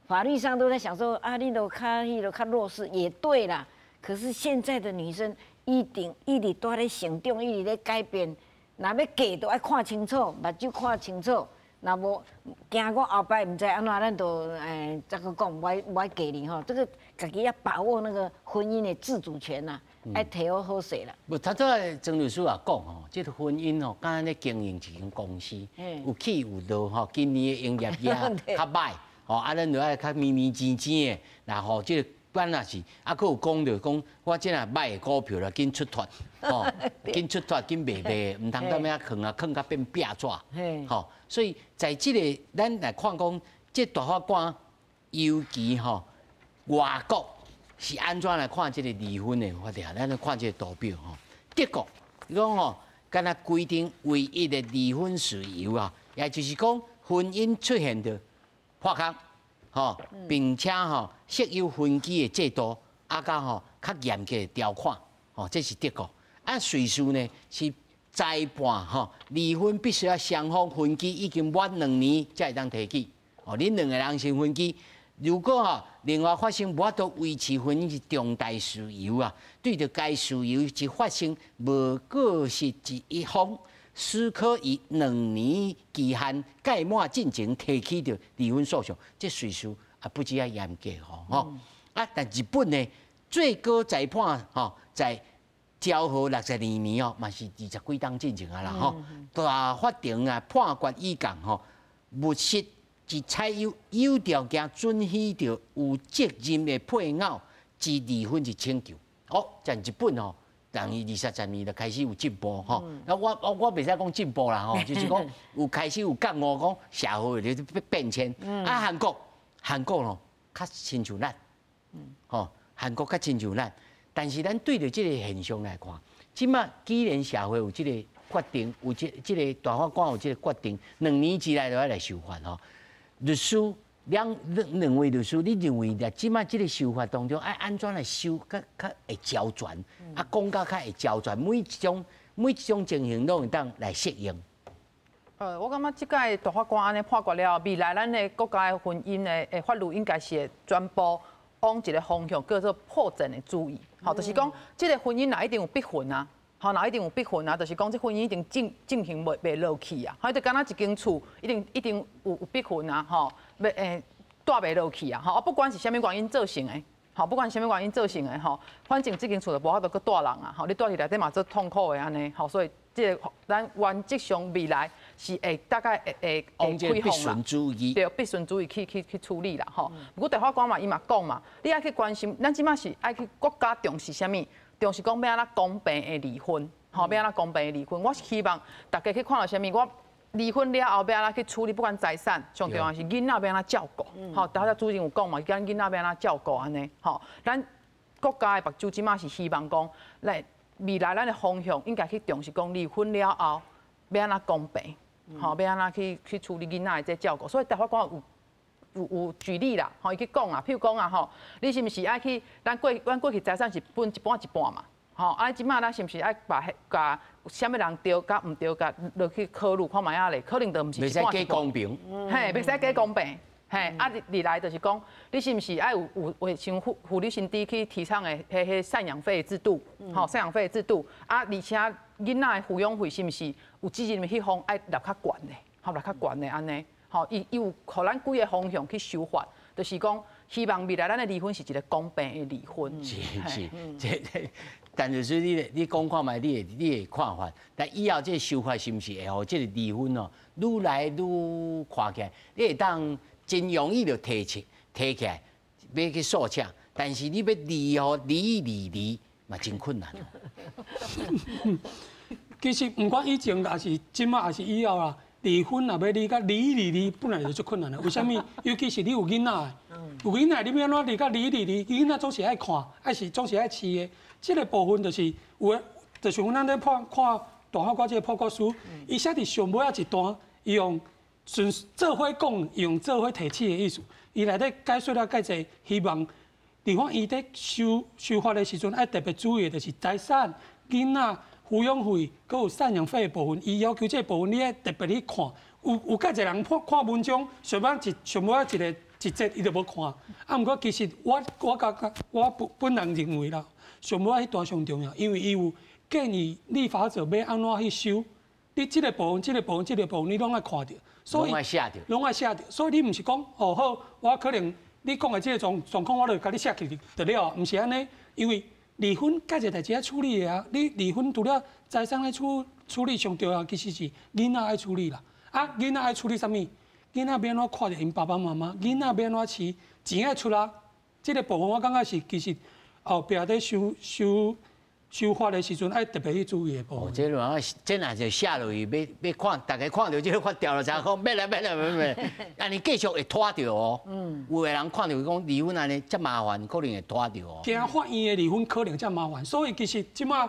法律上都在想说啊，你都较彼个较弱势，也对啦。可是现在的女生一定一直都咧成长，一直咧改变。若欲嫁，都爱看清楚，目睭看清楚。若无惊讲后摆毋知按怎，咱就再阁讲，无爱嫁你吼。这个家己要把握那个婚姻的自主权呐，爱提好好势啦。无，头拄仔曾律师也讲吼，这个婚姻吼，敢若咧经营一间公司，有起有落吼。今年的营业额较歹。哦，啊，咱就爱较绵绵静静的，然后这个管若是，啊，阁有讲著讲，我这若买的股票啦，紧出脱，吼，紧出脱，紧卖卖，毋通踮遐囥啊，囥甲变壁纸，吼，所以在这个咱来看讲，这大法官尤其吼，外国是按怎来看这个离婚的法条？咱来看这个图表吼，德国伊讲吼，敢若规定唯一的离婚事由啊，也就是讲婚姻出现著破空，吼，并且吼设有分居的制度，啊，佮吼较严格的条款，吼，这是德国。啊，瑞士呢是裁判吼离婚必须要双方分居已经满两年才会当提起。哦，恁两个人先分居，如果吼另外发生无法度维持婚姻之重大事由啊，对著该事由之发生无过失之一方，始可以两年期限届满进前提起著离婚诉讼，这瑞士也不止遐严格吼吼。啊，但日本呢，最高裁判吼在昭和62年哦，嘛是二十几冬进前啊啦吼。大法庭啊判决意见吼，物实是采有有条件准许著有责任的配偶之离婚之请求。哦，在日本吼，等于20十年就开始有进步吼。那我袂使讲进步啦吼，就是讲有开始有觉悟，讲社会咧变迁。啊，韩国吼较亲像咱，吼韩国较亲像咱。但是咱对著这个现象来看，这马既然社会有这个决定，有这个大法官有这个决定，两年之内就爱来修法吼。律师两位律师，你认为在这马这个修法当中，爱按怎来修，较较会周全，啊，讲甲较会周全，每一种情形拢会当来适应。我感觉这届大法官按呢判决了后，未来咱的国家的婚姻的法律应该是会全部往一个方向叫做破绽的主义。吼，就是讲这个婚姻若一定有必分啊，吼，若一定有必分啊，就是讲这婚姻一定进行袂落去啊，吼，就敢若一间厝，一定有必分啊，吼，欲住袂落去啊，吼，啊，不管是啥物原因造成的，吼，不管是啥物原因造成的，吼，反正这间厝就无法度阁住人啊，吼，你住伫内底嘛足痛苦的按呢，吼，所以这个咱原则上未来是会大概会开放啦，对，必顺主义去处理啦，吼。不过大法官嘛，伊嘛讲嘛，你爱去关心，咱这马是爱去国家重视啥物？重视讲欲按怎公平的离婚，吼，欲按怎公平的离婚。我是希望大家去看著啥物，我离婚了后欲按怎去处理，不管财产，上重要是囡仔欲按怎照顾，吼。头才主持人有讲嘛，讲囡仔欲按怎照顾按呢，吼。咱国家的目睭这马是希望讲，来未来咱的方向应该去重视讲离婚了后欲按怎公平，吼，欲按怎去处理囡仔的这照顾。所以大法官有有舉例啦，吼，伊去講啊，譬如講啊，吼，你是毋是愛去？咱過去財產是分一半一半嘛，吼，啊，這擺咱是毋是愛把共啥物人著佮毋著共落去考慮看覓仔咧？可能就毋是一半一半。公平。嘿，袂使假公平。嘿，啊，二來就是講，你是毋是愛有像婦女新知去提倡的彼贍養費制度？吼，贍養費制度。啊，而且囡仔的撫養費是毋是有責任彼方愛納較懸的？吼，納較懸的按呢？吼，伊有予咱幾个方向去修法，就是講希望未來咱的離婚是一个公平的離婚。是是，這但就是你講看覓，你的看法，但以後這个修法是毋是會予這个離婚哦，愈來愈看起來，你會當真容易就提起提起來，欲去訴請，但是你欲離吼離離離嘛真困難。其實毋管以前抑是這擺，抑是以後啦，離婚若欲離共離離離，本來就足困難的。為啥物？尤其是你有囡仔，有囡仔，你欲按怎離共離離離？囡仔總是愛看，還是總是愛飼的。這个部分就是有的，就像咱咧看看大法官這个判決書，伊寫佇上尾仔一段，伊用順做伙講，用做伙提醒的意思，伊內底解說了蓋濟，希望地方伊佇修修法的時陣，愛特別注意的就是財產、囡仔、撫養費，閣有贍養費的部分，伊要求這个部分你愛特別去看。有蓋濟人看看文章，上尾一上尾仔一个一節伊就無看。啊，毋過其實我感覺我本人認為啦，上尾彼段上重要，因為伊有建議立法者欲按怎去修。你這个部分、這个部分、這个部分，你攏愛看著，所以攏愛寫著，攏愛寫著。所以你毋是講哦好，我可能你講的這个狀況，我就共你寫起就了，毋是按呢，因為離婚蓋濟代誌愛處理的啊。你離婚除了財產愛處理，上重要其實是囡仔愛處理啦。啊，囡仔愛處理啥物？囡仔欲按怎看著𪜶爸爸媽媽？囡仔欲按怎飼？錢愛出啊。這个部分我感覺是其實後壁咧修修修法的時陣愛特別去注意的部分。哦，這個這若就寫落去，欲看，逐家看著這个法條就知影講，欲來欲來欲來，按呢繼續會拖著哦。有的人看著講離婚按呢遮麻煩，可能會拖著哦。驚法院的離婚可能遮麻煩，所以其實這擺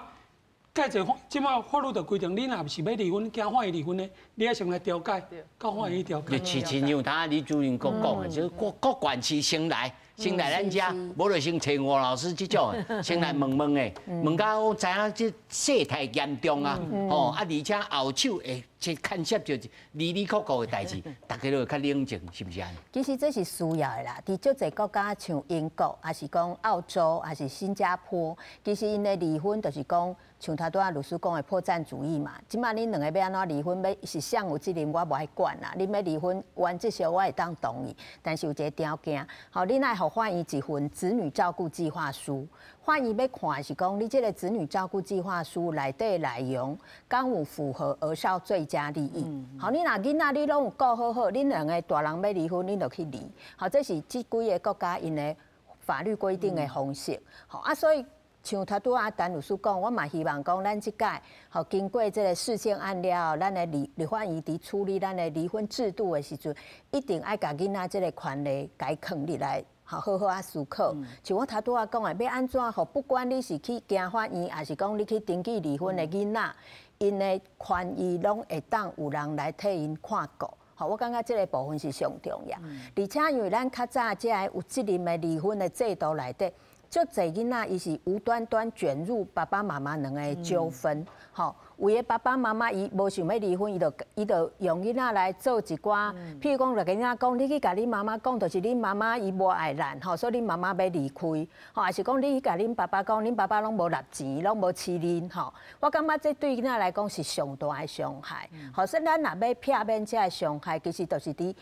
蓋濟法，這擺法律就規定，你若是欲離婚，驚法院離婚的，你愛先來調解，到法院調解。親像頭李主任閣講的，就是各各縣市先來。先來咱遮，無就先揣吳老師這種，先來問問的，問到知影這事態嚴重啊，吼啊，而且後手會這牽涉著離離扣扣的代誌，大家都會較冷靜，是毋是按呢？其實這是需要的啦，佇足濟國家像英國，抑是講澳洲，抑是新加坡，其實𪜶的離婚就是講，像頭拄仔律師講的破綻主義嘛。這擺恁兩个欲按怎離婚，欲是誰有責任，我無愛管啦。恁欲離婚，原則上我會當同意，但是有一个條件，吼，恁愛予法院一份子女照顧計劃書。法院欲看的是講，你這个子女照顧計劃書內底內容，敢有符合兒少最佳利益？好，你若囡仔你攏有顧好好，恁兩个大人欲離婚，恁就去離。好，這是這幾个國家𪜶的法律規定的方式。好啊，所以像頭拄仔陳律師講，我嘛希望講，咱這擺吼經過這个事件案了後，咱的立法院佇處理咱的離婚制度的時陣，一定愛共囡仔這个權利共伊囥入來。好好啊思考，像我頭拄仔講的，欲按怎予，不管你是去行法院，抑是講你去登記離婚的囡仔，𪜶的權益攏會當有人來替𪜶看顧。吼，我感覺這个部分是上重要。而且因為咱較早這个有責任的離婚的制度內底，足濟囡仔伊是無端端捲入爸爸媽媽兩个糾紛。吼，有的爸爸媽媽伊無想欲離婚，伊就用囡仔來做一寡，譬如講，就共囡仔講，你去共恁媽媽講，就是恁媽媽伊無愛咱，吼，所以恁媽媽欲離開，吼，抑是講你去共恁爸爸講，恁爸爸攏無納錢，攏無飼恁，吼，我感覺這對囡仔來講是上大的傷害。吼，所以咱若欲避免這个傷害，其實就是佇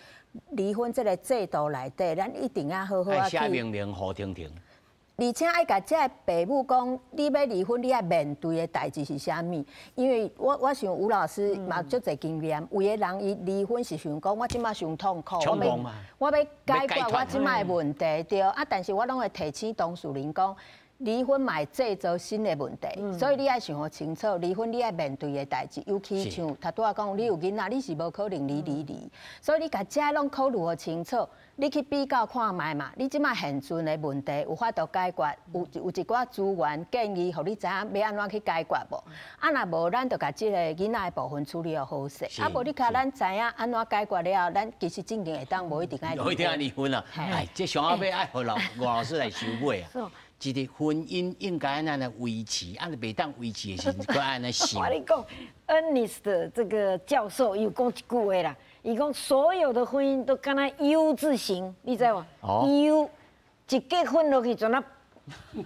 離婚這个制度內底，咱一定要好好啊寫明明，予清楚。而且愛共這个爸母講，你欲離婚，你愛面對的代誌是啥物？因為我想吳老師嘛足濟經驗，有的人伊離婚是想講，我這擺傷痛苦，我欲解決我這擺的問題，對啊，但是我攏會提醒當事人講，离婚嘛会制造新的问题，所以你爱想予清楚，离婚你爱面对的代志，尤其像头拄仔讲，你有囡仔，你是无可能离离离，所以你共这拢考虑予清楚，你去比较看覓嘛，你這擺現存的問題有法度解決，有一寡資源建議，予你知影欲按怎去解決無？啊，若無，咱就共這個囡仔的部分處理予好勢。啊，無你較咱知影按怎解決了後，咱其實進前會當無一定愛無一定愛離婚啦。哎，這上後尾愛予老吳老師來收尾啊。這個婚姻應該按怎來維持，啊，袂當維持的時陣，閣按怎想。我跟你講，恩尼斯的這個教授有講一句話啦，伊講所有的婚姻都敢若 U 字形，你知無？U 一結婚落去就那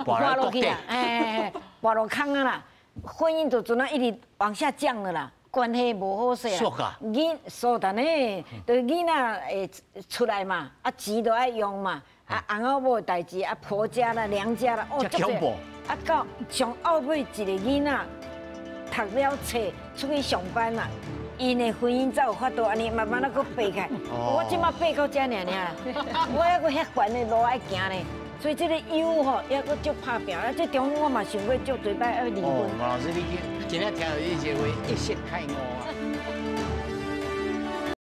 滑落去啦，哎，滑落空啊啦，婚姻就陣那一直往下降了啦，關係無好勢啦。囡所以呢，就囡仔會出來嘛，啊錢都愛用嘛。啊，翁仔某的代誌，啊婆家啦、娘家啦，哦，這恐怖！啊，到上後尾一個囡仔讀了冊出去上班啦，𪜶的婚姻才有法度按呢慢慢仔閣爬起來。我這馬爬到遮爾爾，我猶閣遐懸的路愛行呢。所以這個 U 吼，猶閣足拍拚。啊，這中間我嘛想過足濟擺愛離婚。吳老師，你今日聽到你這話，一色開悟啊！